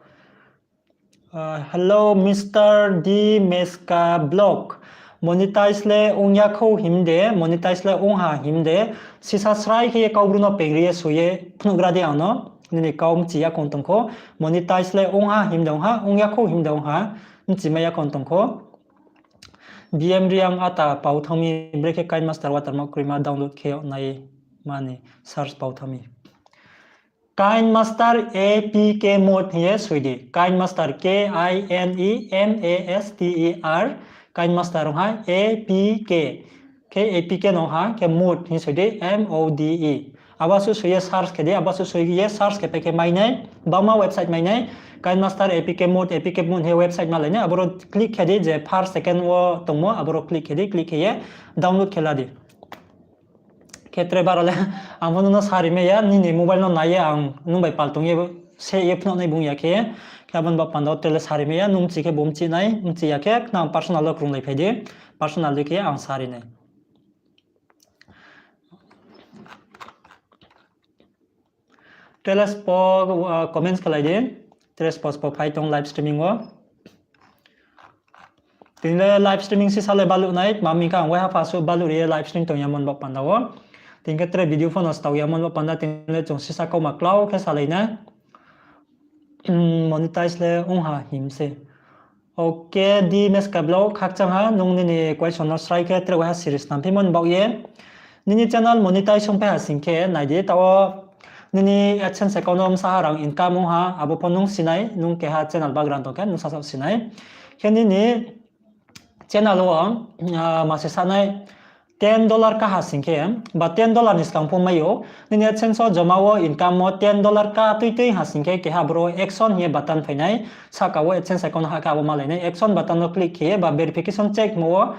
Ah, hello, Mister D Meska Vlog. Monetize le ong ya khou him de, monetize le ong ha him de. Sisa srai khe ye Kaubru no pengri ye soi ye phnuhgra di ang no. Nini kau mchi ya khou tong kho. Monetize le ong ha him de ong ha, ong ya khou him de ong ha. Mchimai ya khou tong kho. B M Reang ata pau thanng mi brekhe KineMaster watermark kroima download khe yag nai mani search pau thanng mi. KineMaster A P K mode hing ye soi di. KineMaster, K I N E M A S T E R, KineMaster ong ha A P K. Khe A P K no ha, khe mode hing soi di, M O D E. Abo suh soi ye search khe di, abo suh soi ye search khe pai khe mai nai, bangma website mai nai, KineMaster A P K mode, A P K mode hing ye website malai nai, aboro click khe di, je first, second wo tongmo, aboro click khe di, click khe ye download khe la di. Khe tre baro le, ang pho nung no sa ri mai ya, nini mobile no nai ye ang nung bai pal tong ye, se ye phnuh nai bung ya khe, khe abo ni baoh panda wo tre le sa ri mai ya, nung mchi khe bo mchi nai, mchi ya khe nang personal wo krunglai phai di, personal di khe ang sa ri nai. Tre le spo, ah, comments khelai di. Tre spo spo phai tong live streaming wo. Tini le live streaming sisa le baluh nai, tma hing khe ang waiha pha suh baluh ri ye live stream tong yamo ni baoh panda wo. Tini khe tre video pho no stao yamo ni baoh panda, tini le chung sisa kauma klau khe salai na. Hmm, monetize le ong ha him se. Okay, di mes kablo khakchang ha, nung nini question no srai khe tre waiha series snam phimo ni baoh ye. Nini channel monetize ong phai ha sing khe, nai di, taoh nini AdSense account wo bsa ha rang income ong ha, abo pho nung sinai, nung keha channel bagra tong khe nung sasaoh sinai. Khe nini channel wo, ah, mase sanai ten dollar ka ha sing khe, ba ten dollar ni skang pho mai ou, nini AdSense wo joma wo income wo ten dollar ka tui tui ha sing khe, keha boro action hing ye button phai nai, sahka wo AdSense account ha khe abo malai nai, action button no click khe ye ba verification check mo wo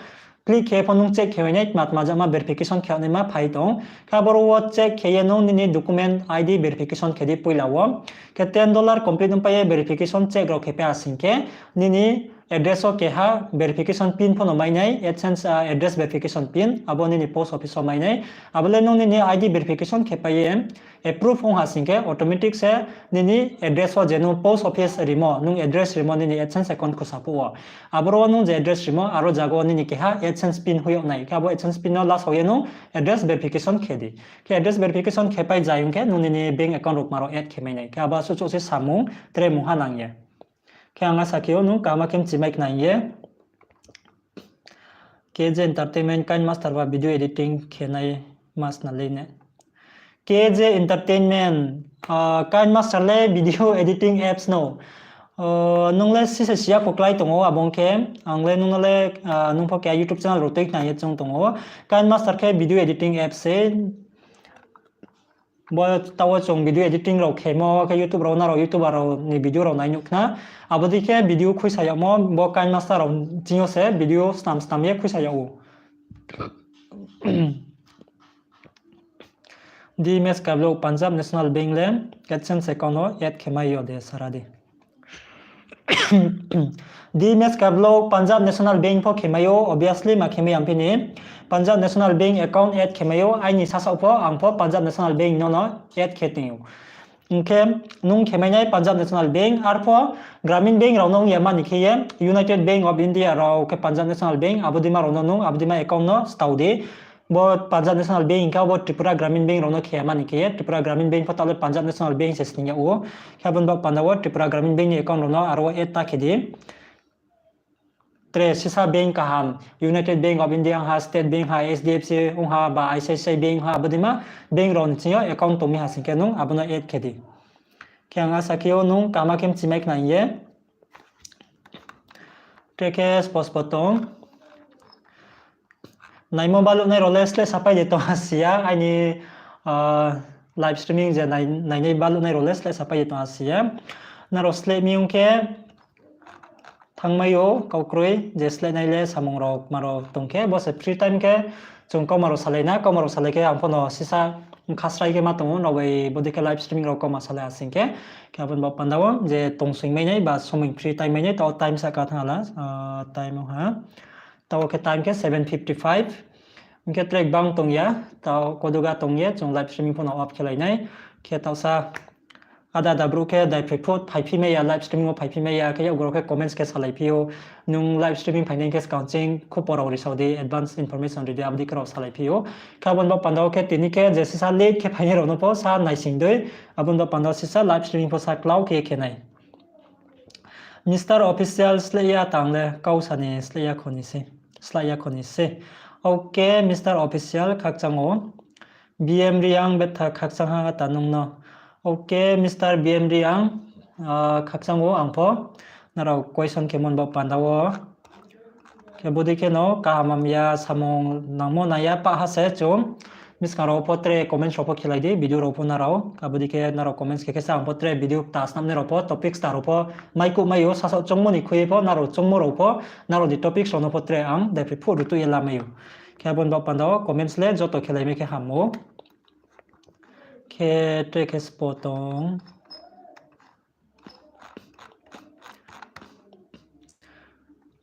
click khe pho nung check khe mai nai, tma tma jama verification khe naima phai tong. Khe aboro wo check khe ye nung nini document I D verification khe di poila wo. Khe ten dollar complete ong pai ye verification check rao khe pai ha sing khe, nini address wo keha verification pin pho no mai nai, AdSense, ah, address verification pin, abo nini post office wo mai nai. Abo le nung nini I D verification khe pai ye approve ong ha sing khe automatic se nini address wo je nung post office rimo, nung address rimo nini AdSense account khusa phuh wo. Aboro wo nung je address rimo, aro jaga wo nini keha AdSense pin hoih yag nai. Khe abo AdSense pin no lasao ye nung address verification khe di. Khe address verification khe pai jai ong khe nung nini bank account rao kma rao add khe mai nai. Khe abo suhchouh se samung tre mungha nang ye. Khe ang asa khe ou nung kaham khe mchimai khnang ye. K J Entertainment, KineMaster ba video editing khe nai mas na le ne. K J Entertainment, ah, KineMaster le video editing apps no. Ah, nung le sisa siya kho klái tong ou, abo ong khe ang le nung no le, ah, nung pho keha YouTube channel rao tui khnang ye chung tong ou. KineMaster khe video editing apps se. Bo taoh wo chung video editing rao khemo khe YouTube rao nrao YouTuber rao ni video rao nai nuh khna. Abo dei khe video khuisa yagmo bo KineMaster rao ching yo se video snam snam ye khuisa yag ou. Di mes kablo Punjab National Bank le AdSense account wo add khe mai yo de sara di. Di mes kablo Punjab National Bank pho khe mai ou, obviously ma khe mai ya phi ni. Punjab National Bank account add khe mai ou, aini sasaoh pho ang pho Punjab National Bank no no add khe tong ou. Ong khe nung khe mai nai Punjab National Bank, arpho Gramin Bank rao no ong ya mani khe ye United Bank of India rao khe Punjab National Bank, abo deima rao no nung abo deima account no stao di. Bo Punjab National Bank hing khe abo Tripura Gramin Bank rao no khe ya mani khe ye, Tripura Gramin Bank pho taoh le Punjab National Bank se sning yag ou. Khe abo ni baoh panda wo Tripura Gramin Bank ni account rao no aro wo add ta khe di. Tre sisa bank kaham, United Bank of India ong ha, State Bank ha, H D F C ong ha, ba I C I C I Bank ha, abo deima bank rao ni ching yo account tong mi ha sing khe nung abo no add khe di. Khe ang asa khe ou nung kaham khe mchimai khnang ye. Tre khe spo spo tong. Naimo baluh nai rao le sleh sapai de tong ha si ya, aini, ah, live streaming je nai-, nainai baluh nai rao le sleh sapai de tong ha si ya. Nrao sleh mi ong khe thanngmai ou, kau kroi, je sleh nai le samung rao kma rao tong khe, bo se free time khe chung kauma rao salai na, kauma rao salai khe ang pho no sisa bkha srai khe ma tong ou, nrao bai bodei khe live streaming rao kauma salai ha sing khe. Khe abo ni baoh panda wo je tongsoing mai nai ba somoing free time mai nai, taoh time sahka thanng ha la, ah, time ong ha. Taoh khe time khe seven fifty-five. Ong khe tre gbang tong ya, taoh koduga tong ye, chung live streaming pho no off khe lai nai. Khe taoh sa ada ada brouh khe daiphroi pho phaiphi mai ya, live streaming wo phaiphi mai ya, khe yakgu rao khe comments khe salai phi ou. Nung live streaming phainai khe skang ching khupor rao risao di, advance information ri di, abo dei khe rao salai phi ou. Khe abo ni baoh panda wo khe tini khe je sisa late khe phainai rao no pho sa naising dei, abo ni baoh panda wo sisa live streaming pho sa klau khe khe nai. Mister Official sleh ya tang le, kau sa ni sleh ya kho ni se, sleh ya kho ni se. Okay, Mister Official khakchang ou. B M Reang betha khakchang ha ta nung no. Okay, Mister B M Reang, ah, khakchang ou ang pho. Nrao question khe mon baoh panda wo. Khe bodei khe no kaham hamya samung nangmo nang ya pah ha se chung. Buskang rao pho tre comments rao pho khelai di, video rao pho nrao. Abo dei khe nrao comments khe khe sa ang pho tre video kta snamnai rao pho, topics kta rao pho, maikuh mai ou, sasaoh choungmo ni khui ye pho, nrao choungmo rao pho, nrao ni topics rao no pho tre ang daiphroi phuh rutuh ye lamai ou. Khe abo ni baoh panda wo comments le joto khelai mai khe ham ou. Khe tre khe spo tong.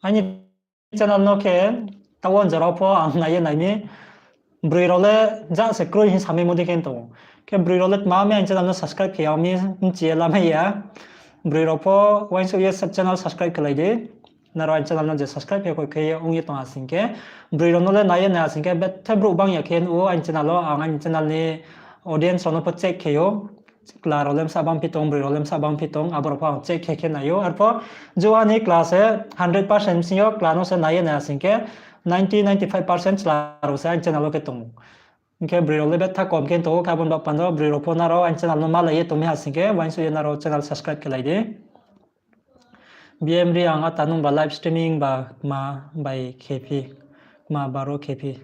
Aini channel no khe taoh wo jora pho ang nai ye nai mi. Broi rao le ja se kroi hing samai mo dei khe tong ou. Khe broi rao le tma mi aini channel no subscribe khe ya mi, bchi ye lamai ya. Broi rao pho uaingsouh ye channel subscribe khe lai di. Nrao aini channel no je subscribe khe khe ye ong ye tong ha sing khe, broi rao no le nai ye nai ha sing khe, bethe brouh bang ya khe nuh ou aini channel wo, ang aini channel ni audience rao no pho check khe ou. Chla rao le bsa bangphi tong, broi rao le bsa bangphi tong, abo rao pho ang check khe khe nai ou. Arpho juha ni chla se hundred percent bsing yo chla no se nai ye nai ha sing khe, ninety, ninety five percent chla rao se aini channel wo khe tong ou. Hing khe broi rao le betha kom khe tong ou, khe abo ni baoh panda wo broi rao pho nrao aini channel no malai ye tong mi ha sing khe, uaingsouh ye nrao channel subscribe khe lai di. B M Reang, ata nung ba live streaming ba kma bai khephi, kma baro khephi?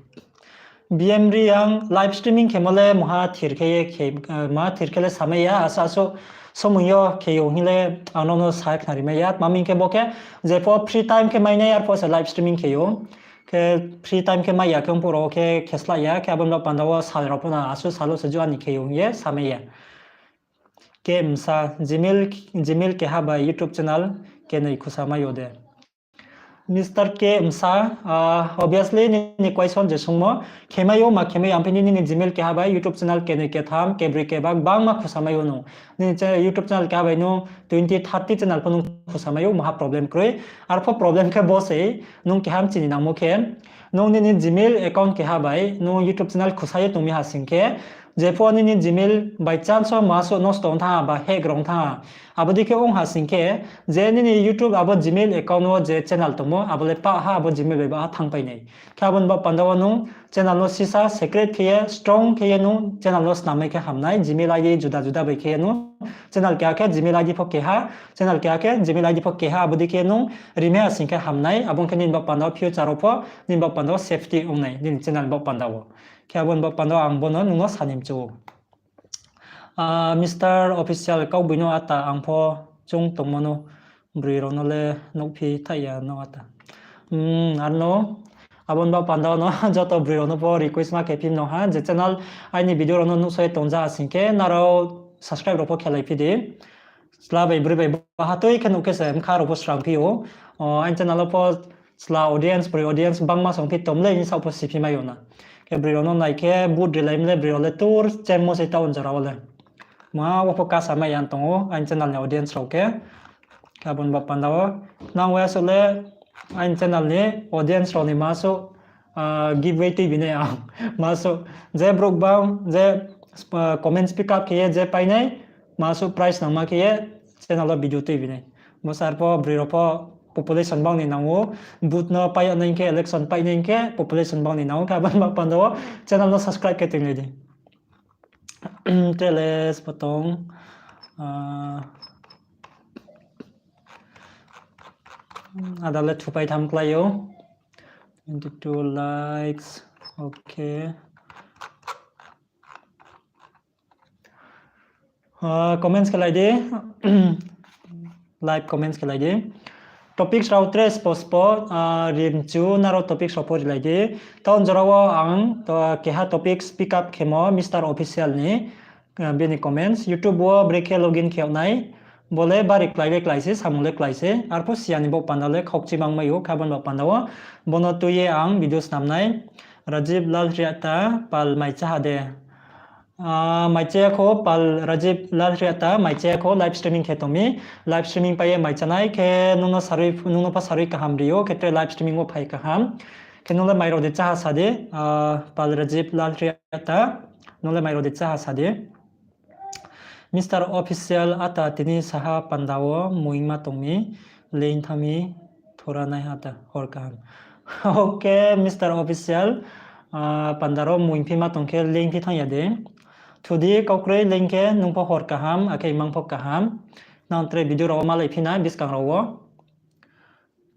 B M Reang, live streaming khemo le mungha thir khe ye khe, ma thir khe le samai ya, asuh asuh somoing yo khe ou hing le ang nrao no sa khnari mai ya. Tma hing khe bo khe jepho free time khe mai nai arpho se live streaming khe ou. Khe free time khe mai ya khe ongphuh rao khe khe slái ya, khe abo ni baoh panda wo sal rao pho no asuh sal wo se juha ni khe ou hing ye samai ya. K Msa, Gmail, Gmail keha bai YouTube channel kenoi khusa mai ou de? Mister K Msa, obviously nini question je sungmo, khemai ou ma khemai, ang phi nini Gmail keha bai YouTube channel kenoi ketham kebroi keba gbangma khusa mai ou nung. Nini YouTube channel keha bai nung twenty thirty channel pho nung khusa mai ou, maha problem kroi. Arpho problem khe bo sei, nung keha mchini nangmo khe, nung nini Gmail account keha bai nung YouTube channel khusa ye tong mi ha sing khe, jepho nini Gmail by chance wo ma suh nosto ong thanng ha ba hack rao ong thanng ha, abo dei khe ong ha sing khe, je nini YouTube abo Gmail account wo je channel tongmo abo le pah ha, abo Gmail bai baha thanngpai nai. Khe abo ni baoh panda wo nung channel no sisa secret khe ye, strong khe ye nung channel no snam mai khe ham nai, Gmail ID juda juda bai khe ye nung channel keha khe Gmail ID pho keha, channel keha khe Gmail ID pho keha, abo dei khe nung rimai ha sing khe ham nai, abo ong khe nini baoh panda wo future wo pho, nini baoh panda wo safety ong nai, nini channel baoh panda wo. Khe abo ni baoh panda wo ang bo no nung no sa ni mchu ou. Mister Official, kaugboino ata ang pho chung tongmo no, broi rao no le nuhphi thaih ya no ata. Ar no, abo ni baoh panda wo no joto broi rao no pho request ma khe phi no ha, je channel aini video rao no nuhsao ye tongja ha sing khe nrao subscribe rao pho khe lai phi di. Chla bai broi bai baha tui khe nuh khe se bkha rao pho srang phi ou. Aini channel wo pho chla audience, broi audience bangma song phi tong le hing saoh pho si phi mai ou na. Khe broi rao no nai khe vote rilai mi le broi rao le tur chemmo se taoh jora wo le. Ma wo pho kasa mai ya tong ou aini channel ni audience rao khe. Khe abo ni baoh panda wo nang wa suh le aini channel ni audience rao ni ma suh giveaway tuibi nai ang. Ma suh je brouh bang je comments pick up khe ye je pai nai, ma suh prize nangma khe ye channel wo video tuibi nai. Bo sar pho broi rao pho population bang ni nang ou, vote no pai yag nai khe, election pai nai khe population bang ni nang ou, khe abo ni baoh panda wo channel no subscribe khe tuinai di. Tre le spotong, ada le thupai tham klái ou. Twenty two likes, okay. Comments khe lai di. Live comments khe lai di. Topics rao tre spo spo rimchu nrao topics rao pho rilai di. Taoh jora wo ang keha topics pick up khemo Mister Official ni, bini comments. YouTube wo brekhe login khe yag nai. Bo le bari klái le klái se, samung le klái se. Arpho siya ni baoh panda le khaukchi mang mai ou, khe abo ni baoh panda wo. Bo no tui ye ang video snam nai. Rajiv Lal Riata, pal mai chá ha de? Mai chá ya kho, pal Rajiv Lal Riata, mai chá ya kho, live streaming khe tong mi. Live streaming pai ye mai chá nai khe nung no pho sarui kaham ri ou, khe tre live streaming wo phai kaham. Khe nung le mai rao de chá ha sa di, pal Rajiv Lal Riata, nung le mai rao de chá ha sa di. Mister Official, ata tini saha panda wo muing ma tong mi, link thanng mi, thora nai ha ta, hor kaham. Okay, Mister Official, panda rao muing phi ma tong khe link phi thanng ya de. Thu di, kau kroi link khe nung pho hor kaham, akhe imang pho kaham. Nang tre video rao wo malai phi nai buskang rao wo.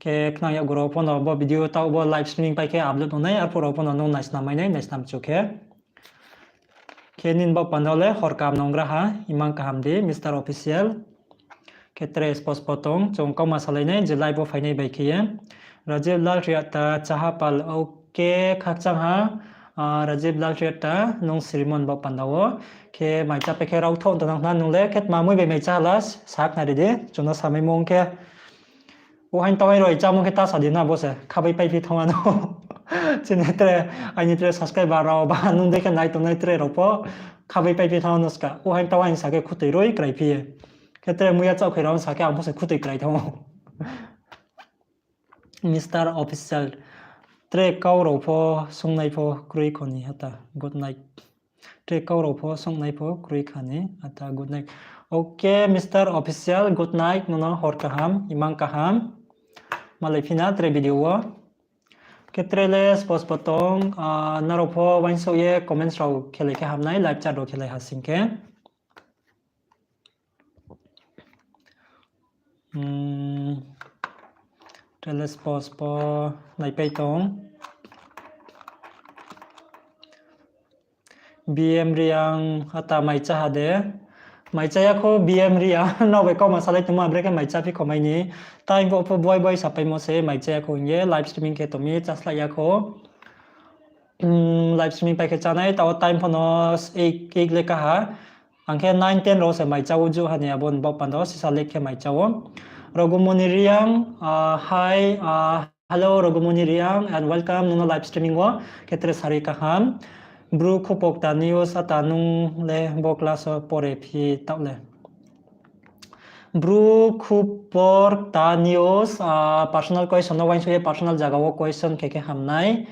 Khe khnang yakgu rao pho no bo video taoh bo live streaming pai khe upload ong nai, arphuh rao pho no nung naisnam mai nai, naisnam chu khe. Khe nini baoh panda le hor kaham nung gra ha, imang kaham di, Mister Official. Khe tre spo spo tong, chung kauma salai nai, je live wo phai nai bai khe ye. Rajiv Lal Riata, chá ha pal, okay, khakchang ha, Rajiv Lal Riata, nung sirimo ni baoh panda wo. Khe mai chá pai khe rao thouh tong nang khna nung le, khe tma mui bai mai chá ha la, sa khnari di, chung no samai mung khe. O haing tawai roi chámung khe ta sa di na bo se, khabai paiphi thanng ano. Chini tre, aini tre subscriber rao ba, nung dei khe nai tongnai tre rao pho, Khabai paiphi thanng no ska. O haing tau haing sa khe khutoi roi krai phi ye. Khe tre muya chaohkhoi rao sa khe ang pho se khutoi krai thanng ou. Mister Official. Tre kau rao pho sungnai pho kroi kho ni ata. Good night. Tre kau rao pho sungnai pho kroi kha ni ata. Good night. Okay, Mister Official, good night. Nono hor kaham, imang kaham. Malai phi na tre video wo. Khe tre le spo spo tong, ah, nrao pho uaingsouh ye comments rao khelai khe hamnai, live chat rao khelai ha sing khe. Hmm, tre le spo spo naipai tong. B M Reang ata mai chá ha de. Mai chá ya kho B M Reang, nrao bai kauma salai tongma, brekhe mai chá phi kho mai ni. Time pho pho boi boi sapaimo se mai chá ya kho hing ye live streaming khe tong mi, cháslái ya kho. Hmm, live streaming pai khe chánai, tao time pho no eight, eight le kaha. Ang khe nine, ten rao se mai chá ou, juh ha ni abo ni baoh panda wo sisa late khe mai chá ou. Rogumoni Reang, ah, hi, ah, hello Rogumoni Reang and welcome nono live streaming wo, khe tre sari kaham. Bru Khupokta News ata nung le bo class wo pore phi taoh le. Bru Khupokta News, ah, personal question no uaingsouh ye personal zaga wo question khe khe hamnai.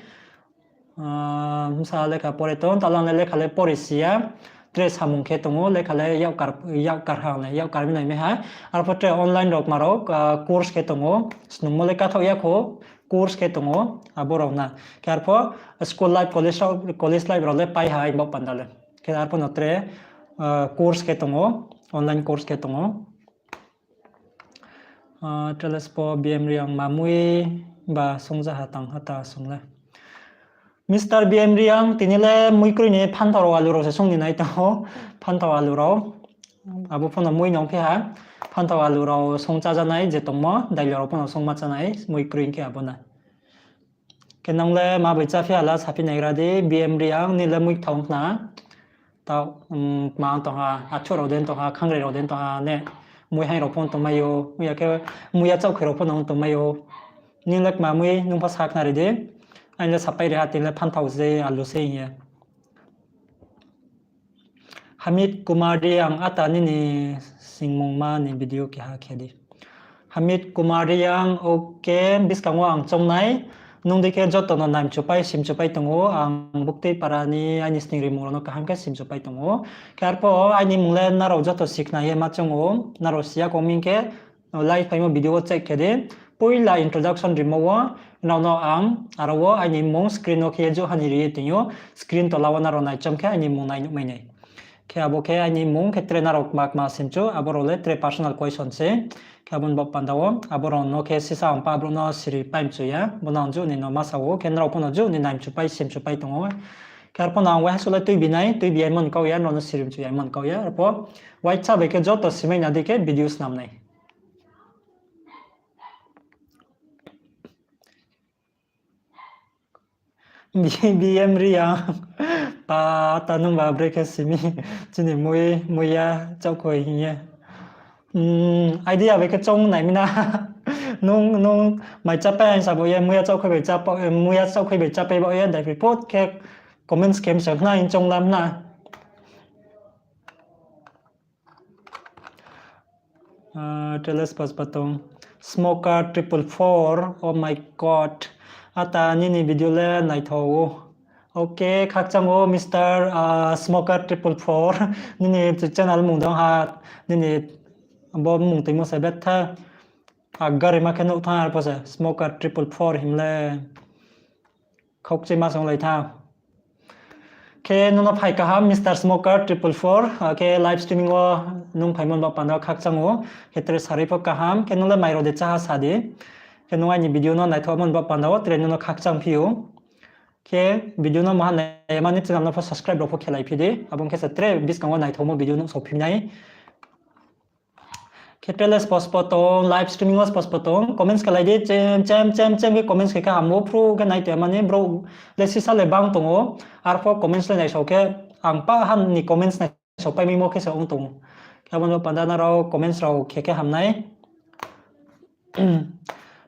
Ah, bsa lekha pore tong, talang le lekha le pore si ya. Tre samung khe tong ou, lekha le yak kar, yak kar ha le, yak kar mi nai mi ha. Arpho tre online rao kma rao, ah, course khe tong ou. Snungmo le kathaoh ya kho, course khe tong ou, abo rao na. Khe arpho school life, college rao, college life rao le pai ha, ang baoh panda le. Khe arpho no tre, ah, course khe tong ou, online course khe tong ou. Ah, tre le spo B M Reang ma mui ba sungja ha tang ha ta sung le. Mister B M Reang, tini le mui kroi ni phanthao rao alu rao se sung ni nai tong ou, phanthao alu rao. Abo pho no mui nong phi ha, phanthao alu rao sung chájanai je tongmo, dailo rao pho no sung ma chánai, mui kroi khe abo na. Khe nung le ma bai chá phi ha la saphi naigra di, B M Reang, nini le mui kthao khna. Tao, um, kma tong ha, achouh rao de tong ha, khangrai rao de tong ha, ne. Mui haing rao pho tongmai ou, mui ya khe, muya chaohkhoi rao pho no tongmai ou. Nini le kma mui, nung pho sa khnari di. Aini le sapai ri ha, tini le phanthao se, alu se hing ye. Hamid Kumar Reang, ata nini singmungma ni video keha khe di. Hamid Kumar Reang, okay, buskang wo ang choungnai. Nung dei khe joto no naimchupai, simchupai tong ou. Ang buktui para ni aini sningrimung rao no kaham khe simchupai tong ou. Khe arpho aini mmung le nrao joto sikhna ye ma choung ou. Nrao si ya kho ming khe, live phaimo video wo check khe di. Poila introduction rimo wo, nrao no ang aro wo aini mmung screen wo khe ye jouh ha ni ri ye tong ou. Screen tola wo nrao naichom khe aini mmung nai nuhmai nai. Khe abo khe aini mmung khe tre nrao kma kma simchu, abo rao le tre personal question se. Khe abo ni baoh panda wo, abo rao no khe sisa ang pa brouh no siri paimchu ya, bo no ang jouh ni no ma sa ou, khe nrao pho no jouh ni naimchupai, simchupai tong ou. Khe arpho no ang waiha suh le tuibi nai, tuibi yaimo ni kau ya, nrao no sirimchu yaimo ni kau ya, arpho waisa bai khe joto simai na di khe video snam nai. B M Reang, pa ta nung ba brekhe simi, chini mui, muya chaohkhoi hing ye. Hmm, idea bai khe choung nai mi na. Nung, nung mai chápai ang sa bo ye, muya chaohkhoi bai chá pa, muya chaohkhoi bai chápai bo ye, dai report khe comments khe msa khna hing choung lam na. Ah, Teles pas patong. Smoker triple four, oh my God. Ata nini video le naitho ou. Okay, khakchang ou Mister, ah, Smoker triple four. Nini channel mung dong ha, nini bo mung tuimo se betha. Agari ma khe nuh thanng arpho se Smoker triple four him le. Khokchima songlai tha. Khe nono phai kaham, Mister Smoker triple four, ah, khe live streaming wo nung phaimo ni baoh panda khakchang ou. Khe tre sarui pho kaham, khe nung le mai rao de cháha sa di. Khe nung aini video no naithomo ni baoh panda wo tre nono khakchang phi ou. Khe video no maha naimani channel no pho subscribe rao pho khelai phi di. Abo khe se tre buskang wo naithomo video nuhsao phi nai. Khe tre le spo spo tong, live streaming wo spo spo tong, comments khe lai di, chem, chem, chem, chem khe comments khe khe hamo, phru khe nai tongmani, brouh le sisa le bang tong ou, arpho comments le naisao khe, ang pa han ni comments naisao paimimo khe se ong tong ou. Khe abo no panda nrao comments rao khe khe ham nai.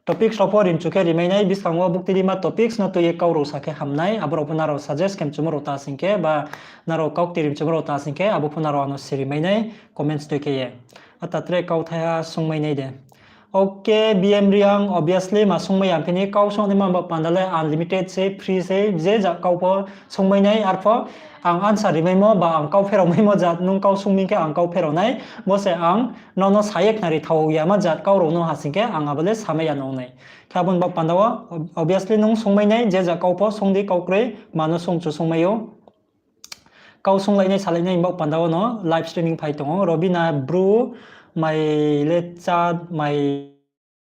Topics rao pho rimchu khe rimai nai, buskang wo bukti rima topics no tui ye kau rao sa khe ham nai, abo rao pho nrao suggest khe mchumo rao ta sing khe, ba nrao kaukti rimchumo rao ta sing khe, abo pho nrao ano si rimai nai, comments tui khe ye. Ata tre kauthaiha sungmai nai de. Okay, B M Reang, obviously ma sungmai ya, phi ni kau sung ni ma ba panda le unlimited se, free se, je ja kau pho sungmai nai, arpho ang answer rimaimo, ba ang kau pherao maimo jat, nung kau sung mi khe ang kau pherao nai, bo se ang nono sa ye khnari thao ya ma jat kau rao no ha sing khe, ang abo le samai ya nung nai. Khe abo ni baoh panda wo, obviously nung sungmai nai, je ja kau pho sung di, kau kroi, ma no sung chu sungmai ou. Kau sunglai nai, salai nai baoh panda wo no live streaming phai tong ou. Robina Bru, mai le cha, mai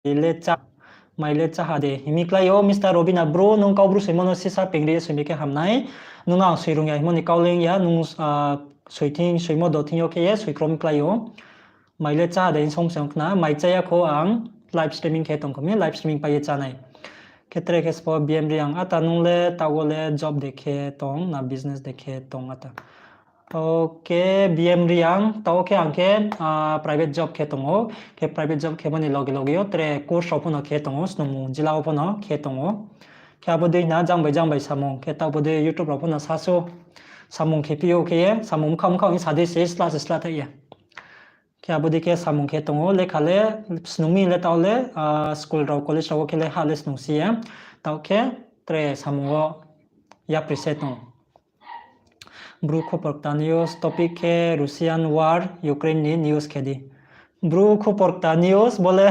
le cha, mai le cha ha de. Himi klái ou, Mister Robina Bru, nung kau Bru soimo no sisa pengri ye soimi khe ham nai. Nung no ang soi rung ya himo ni kau leing ya, nung, ah, soi thing, soimo do thing yo khe ye soi krom klái ou. Mai le cha ha de hing song se ong khna, mai cha ya kho ang live streaming khe tong kho mi, live streaming pai ye chá nai. Khe tre khe spo B M Reang, ata nung le taoh wo le job de khe tong, na business de khe tong ata. Okay, B M Reang, taoh khe ang khe, ah, private job khe tong ou, khe private job khemo ni loge loge yo tre course rao pho no khe tong ou, snungmung jila wo pho no khe tong ou. Khe abo dei na jang bai jang bai samung, khe taoh bo dei YouTube rao pho no sasu samung khe phi ou khe ye, samung mkha mkha ong sa dei se sla se sla thaih ye. Khe abo dei khe samung khe tong ou, lekha le snung mi le taoh le, ah, school rao, college rao wo khe le ha le snung si ye. Taoh khe tre samung wo yapri se tong. Bru khupor kta news, topic khe Russian war, Ukraine ni news khe di. Bru khupor kta news, bo le,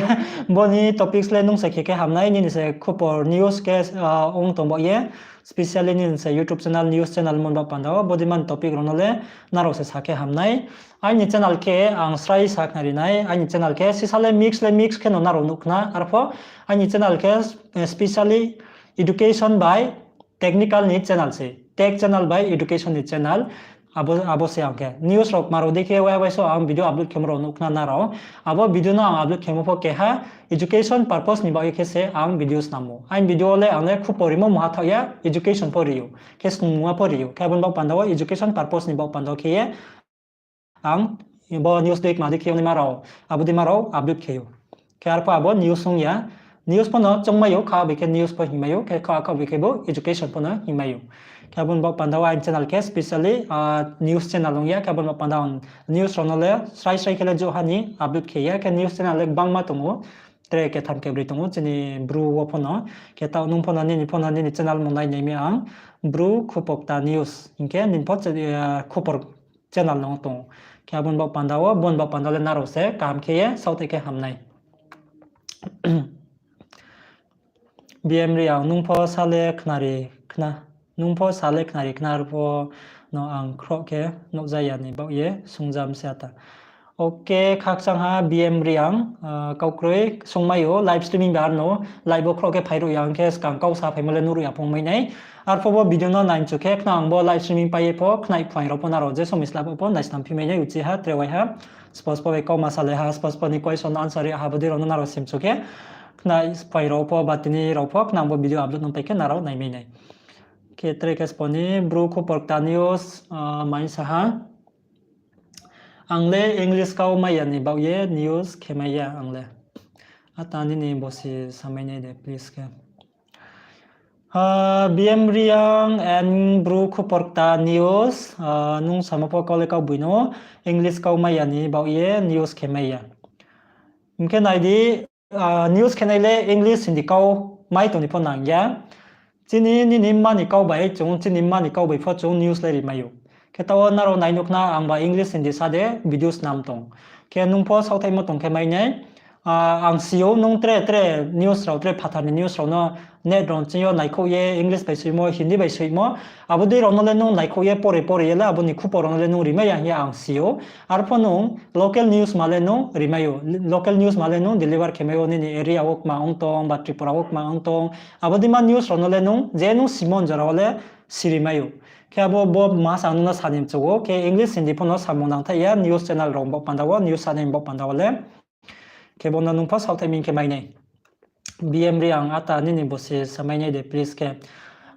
bo ni topics le nung se khe khe ham nai, nini se khupor news khe, ah, ong tong baoh ye. Specially nini se YouTube channel, news channel mon baoh panda wo, bodei man topic rao no le nrao se sa khe ham nai. Aini channel khe ang srai sa khnari nai, aini channel khe sisa le mix le mix khe no nrao nuh khna, arpho aini channel khe, eh, specially education bai technical ni channel se, tech channel bai education ni channel, abo, abo se ang khe. News rao kma rao dei khe wai wai so ang video upload khemo rao nuh khna nrao. Abo video no ang upload khemo pho keha education purpose ni baoh ye khe se ang video snamo. Aini video le ang le khupor rimo mungha thaoh ya, education pho ri ou. Khe snungmung pho ri ou. Khe abo ni baoh panda wo education purpose ni baoh panda wo khe ye ang bo news dei kma dei khe ongnaima rao, abo dei ma rao upload khe ou. Khe arpho abo news ong ya. News pho no choungmai ou, kha bai khe news pho hingmai ou, khe kha, kha bai khe bo education pho no hingmai ou. Khe abo ni baoh panda wo aini channel khe specially, ah, news channel ong ya, khe abo ni baoh panda wo news rao no le srai srai khe le jouh ha ni upload khe ya, khe news channel le gbangma tong ou, tre ketham kebroi tong ou, chini Bru wo pho no, khe taoh nung pho no nini pho no nini channel mung nai nai mi ang, Bru khupor kta news, hing khe nini pho, eh, khupor channel no tong ou. Khe abo ni baoh panda wo, bo ni baoh panda le nrao se kaham khe ye saohthaih khe ham nai. B M Reang, nung pho sa le khnari khna, nung pho sa le khnari khna, arpho no ang khroh khe nuhja ya ni baoh ye sungjam se ata. Okay, khakchang ha B M Reang, ah, kau kroi sungmai ou, live streaming bai arno live wo khroh khe phai ruh ya, hing khe skang kau sa phaimo le nuh ruh ya phung mai nai. Arpho bo video no naimchu khe khna ang bo live streaming pai ye pho khnai phuaing rao pho nrao je somoing sla pho pho naisnam phi mai nai, uchi ha, tre wai ha. Spo spo bai kau ma salai ha, spo spo ni question answer ri ha, bodei rao no nrao simchu khe khnai phuaing rao pho ba tini rao pho khna ang bo video upload no pai khe nrao nai mai nai. Khe tre khe spo ni Bru khupor kta news, ah, mai sa ha. Ang le English kau mai ya ni baoh ye news khe mai ya ang le. Ata nini bosi samai nai de, please khe. Ah, B M Reang and Bru khupor kta news, ah, nung samo pho kau le kau boi no, English kau mai ya ni baoh ye news khe mai ya. Hing khe nai di, ah, news khe nai le English, Hindi kau mai tong ni pho nang ya. Chini nini mma ni kau bai chung, chini mma ni kau bai pho chung news le ri mai ou. Khe taoh wo nrao nai nuh khna, ang ba English, Hindi sa de video snam tong. Khe nung pho saohthaihmo tong khe mai nai. Ah, ang si ou nung tre tre news rao, tre phathar ni news rao no net rao ching yo naikhouh ye English bai soimo, Hindi bai soimo, abo dei rao no le nung naikhouh ye pore pore ye le abo ni khupor rao no le nung ri mai ya hing ye ang si ou. Arpho nung local news ma le nung ri mai ou, local news ma le nung deliver khe mai ou, nini area wo kma ong tong, ba Tripura wo kma ong tong, abo dei ma news rao no le nung je nung simon jora wo le si ri mai ou. Khe abo bo ma sa nung no sa ni mchu ou, khe English, Hindi pho no samung nangthaih ya, news channel rao baoh panda wo, news sa ni baoh panda wo le. Khe bo no nung pho saohthaih mi khe mai nai. B M Reang, ata nini bosi samai nai de, please khe.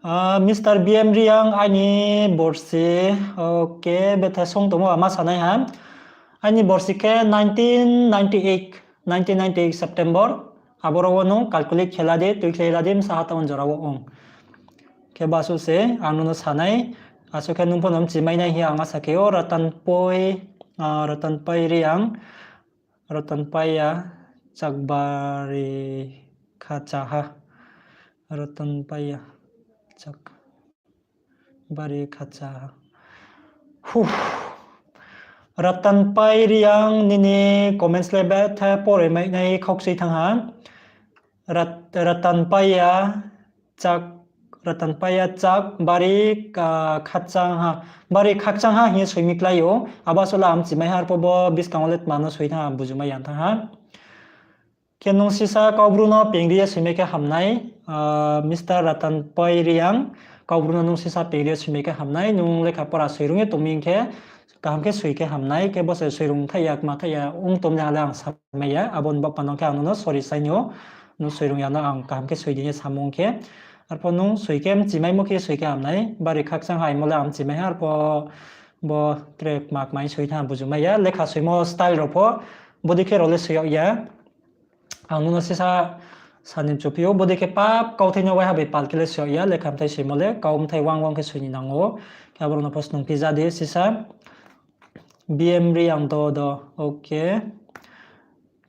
Ah, Mister B M Reang, aini borsi, okay, betha song tongmo ba ma sanai ha. Aini borsi khe nineteen ninety-eight, nineteen ninety-eight September. Aboro wo nung calculate khe la di, tuikhlai la di, bsa ha taoh wo jora wo ong. Khe basuh se ang nono sanai, asuh khe nung pho no mchimai nai hing ye ang asa khe ou, Ratan Poi, ah, Ratan Pai Reang, Ratan Paiya Chakbari Khachaha, Ratan Paiya Chak Bari Khachaha. Huh. Ratan Pai Reang nini comments le betha pore mai nai khauksui thanng ha. Rat-, Ratan Paiya Chak, Ratan Paiya Chak Bari, ah, Khakchang ha, Bari Khakchang ha hing ye soi mi klái ou. Abo asuh le ang mchimai ha, arphuh bo buskang wo le tma no soi thanng ha, buju mai ya thanng ha. Khe nung sisa Kaubru no pengri ye soimai khe hamnai, ah, Mister Ratan Pai Reang, Kaubru no nung sisa pengri ye soimai khe hamnai, nung lekha pora soirung ye tong mi hing khe, kaham khe soi khe hamnai, khe bo se soirung thaih ya, kma thaih ya, ong tong ya le ang samai ya, abo ni baoh panda khe ang nono sorry sai ni ou, nung soirung ya no ang kaham khe soi di hing ye samung khe, arphuh nung soi khe mchimaimo khe soi khe hamnai, Bari Khakchang ha hingmo le ang mchimai ha, arphuh bo tre kma kma hing soi thanng ha, buju mai ya, lekha soimo style rao pho, bodei khe rao le soi yag ya. Ang nono sisa sani mchuphi ou, bodei khe pap kauthai no waiha bai pal khe le soi yag ya, lekha mthai soimo le, kau mthai wang wang khe soi ni nang ou. Khe abo rao no pho snungphi ja di sisa. B M Reang do do, okay.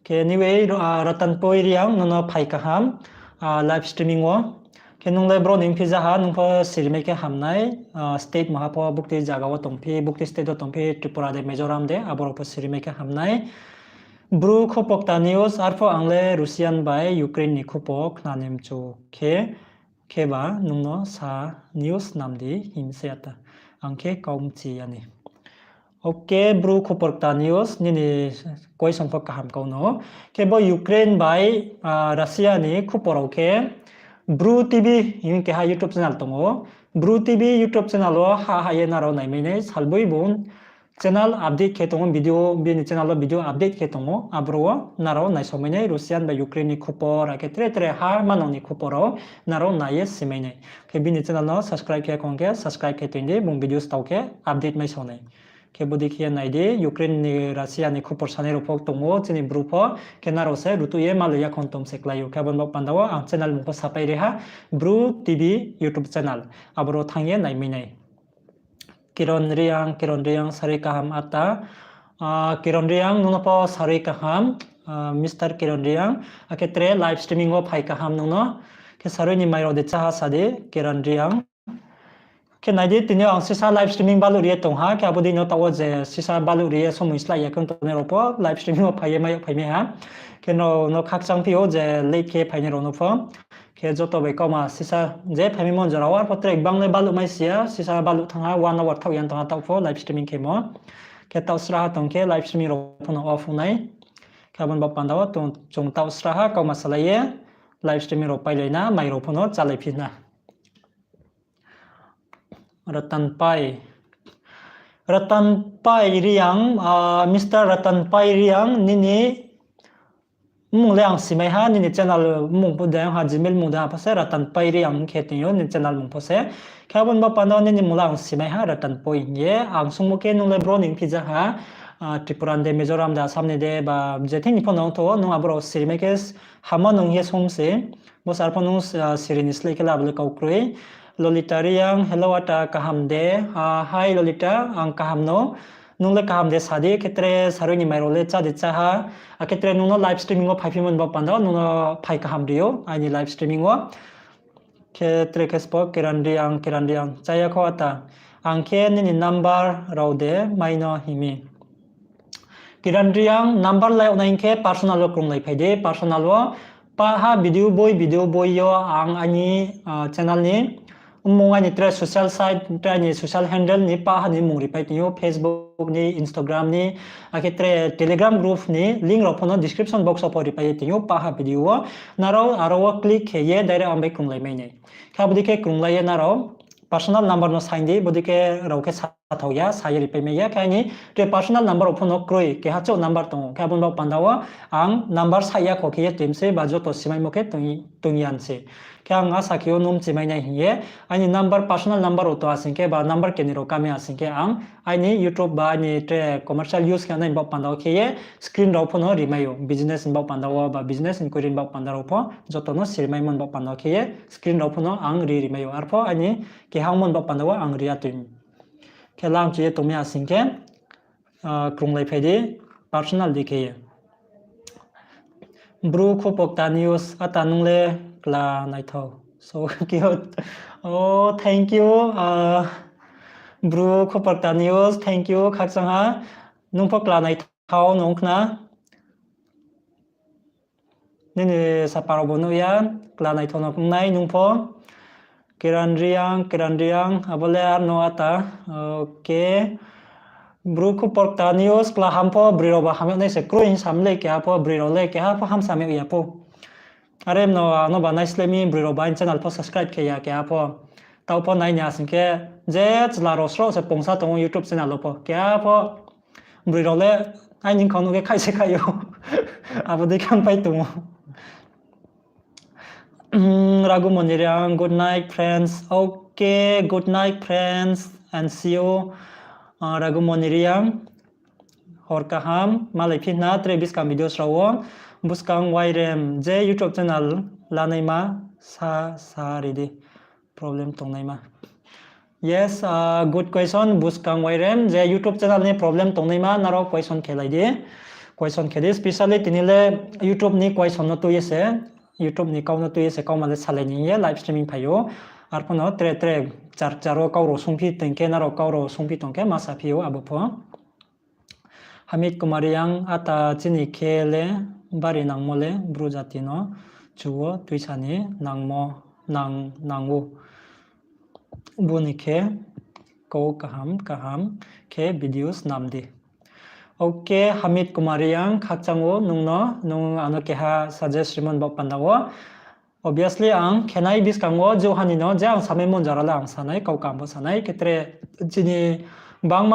Khe anyway, ah, Ratan Poi Reang, nono phai kaham, ah, live streaming wo. Khe nung le bro ni ongphi ja ha, nung pho sirimai khe hamnai, ah, state maha pho buktui zaga wo tongphi, buktui state wo tongphi, Tripura de, Mizoram de, abo rao pho sirimai khe hamnai. Bru Khupokta News, arphuh ang le Russian bai Ukraine ni khupo khna ni mchu khe, kheba nung no sa news nam di hing se ata. Ang khe kau mchi ya ni. Okay, Bru Khupokta News, nini question pho kaham kau no. Khe bo Ukraine bai, ah, Russia ni khupo rao khe Bru T V hing keha YouTube channel tong ou. Bru T V YouTube channel wo ha ha ye nrao naimai nai, salboi bung channel update khe tong ou, video, bini channel wo video update khe tong ou, aboro wo nrao naisomai nai, Russian bai Ukraine ni khupor, akhe tre tre ha manang ni khupor rao nrao nai ye simai nai. Khe bini channel no subscribe khe khong khe subscribe khe toing di, bung video stao khe update mai sao nai. Khe bodei khe ye nai di, Ukraine ni Russia ni khupor sanai rao pho tong ou, chini Bru pho, khe nrao se rutuh ye malai ya khong tom se klái ou. Khe abo ni baoh panda wo ang channel mung pho sapai ri ha, Bru T V YouTube channel, aboro thanng ye naimai nai. Kiron Reang, Kiron Reang, sarui kaham ata. Ah, Kiron Reang, nung no pho sarui kaham, ah, Mister Kiron Reang. Akhe tre live streaming wo phai kaham nung no. Khe sarui ni mai rao de chá ha sa di, Kiron Reang. Khe nai di, tini yo ang sisa live streaming baluh ri ye tong ha, khe abo dei no taoh wo je sisa baluh ri ye somoi slái ya khe tongnai rao pho live streaming wo phai ye mai yag phai mai ha. Khe no, no khakchang phi ou je late khe phainai rao no pho. Khe joto bai kauma sisa je phaimai mon jora wo arphuh tre gbang le baluh mai si ya, sisa baluh thanng ha, one hour thaoh ya tong ha taoh pho live streaming khemo. Khe taoh sraha tong khe live streaming rao pho no off ong nai. Khe abo ni baoh panda wo tong, chung taoh sraha kauma salai ye live streaming rao pailai na, mai rao pho no chálaiphi na. Ratan Pai. Ratan Pai Reang, ah, Mister Ratan Pai Reang, nini mmung le ang simai ha, nini channel mmung pho de ha, Gmail mmung de ha pho se, Ratan Pai Reang khe toing ou, nini channel mmung pho se. Khe abo ni baoh panda nini mmung le ang simai ha, Ratan Pai hing ye. Ang sungmo khe nung le bro ni ongphi ja ha, ah, Tripura ni de, Mizoram de, Assam ni de, ba je thing ni pho no ongtho ou, nung abo rao sirimai khe hamo nung ye sung se. Bo sar pho nung, ah, siri ni slái khe le abo le kau kroi. Lolita Reang, hello ata, kaham de? Ah, hi Lolita, ang kaham no. Nung le kaham de sa di, khe tre sarui ni mai rao le chá de chá ha. Akhe tre nung no live streaming wo phaiphi mon bo panda, nung no phai kaham ri ou, aini live streaming wo. Khe tre khe sbo Kiran Reang, Kiran Reang, chá ya kho ata. Ang khe nini number rao de mai no hing mi. Kiran Reang, number lai yag nai hing khe personal wo krunglai phai di, personal wo. Pah ha video boi, video boi yo ang aini, ah, channel ni mmung, aini tre social site, tre aini social handle ni pah ha ni mmung ripai tong ou, Facebook ni, Instagram ni, akhe tre Telegram group ni link rao pho no description box wo pho ripai ye tong ou, pah ha video wo. Nrao aro wo click khe ye direct ang bai krunglai mai nai. Khe abo dei khe krunglai ye nrao personal number no saing di, bodei khe rao khe sathao ya, sa ye ripai mai ya, khe aini tre personal number rao pho no kroi, keha chouh number tong ou, khe abo ni baoh panda wo ang number sa ya kho khe ye tui mi se ba joto simaimo khe tong, tong ya se. Khe ang asa khe o nung mchimai nai hing ye, aini number, personal number rao tong asing khe, ba number keni rao kami asing khe ang aini YouTube ba aini tre commercial use khe nai baoh panda wo khe ye, screen rao pho no rimai ou, business ni baoh panda wo ba business inquiry ni baoh panda rao pho, joto no sirimaimo ni baoh panda wo khe ye, screen rao pho no ang ri rimai ou. Arpho aini kehangmo ni baoh panda wo ang ri ya tui. Khe lamchi ye tongmi asing khe, krunglai phai di, personal di khe ye. Bru Khupokta News, ata nung le kla naithao. So cute. Oh, thank you. Bru Khupokta News, thank you. Khakchang ha. Nung pho kla naithao nung khna. Nini sapa rao bo nuh ya, kla naithao no ong nai nung pho. Kiran Reang, Kiran Reang, abo le arno ata. Okay. Bru Khupokta News, kla ham pho, broi rao ba ham yag nai se kroi hing sam le, keha pho, broi rao le, keha pho ham sam yag ya pho. Are no, ano ba naisleh mi, broi rao ba aini channel pho subscribe khe ya, keha pho. Taoh pho nai ni asing khe, je chla rao sroh se pungsa tong ou YouTube channel wo pho. Keha pho, broi rao le, aini khang nuh khe khai se khai ou. Abo dei khe pai tong ou. Ragumoni Reang, good night, friends. Okay, good night, friends, and see you. Ragumoni Reang, hor kaham, malai phi na tre buskang videos rao wo. Buskang Wairem, je YouTube channel lanaima sa, sa ri di. Problem tongnaima. Yes, good question, Buskang Wairem, je YouTube channel ni problem tongnaima, nrao question khe lai di. Question khe di, specially tini le YouTube ni question no tui ye se, YouTube ni kau no tui ye se, kauma le salai ni ye live streaming phai ou. Arphuh no tre tre char char wo kau rao sungphi tong khe, nrao kau rao sungphi tong khe, ma saphi ou abo pho. Hamid Kumar Reang, ata chini khe le bari nangmo le Bru jati no chu wo tuisa ni nangmo nang, nang ou. Bo ni khe kau kaham kaham khe videos nam di. Okay, Hamid Kumar Reang, khakchang ou nung no, nung ano keha suggest rimo ni baoh panda wo. Obviously, ang khenai buskang wo jouhani no, je ang samai mon jora le ang sanai, kau kaham bo sanai, khe tre chini bang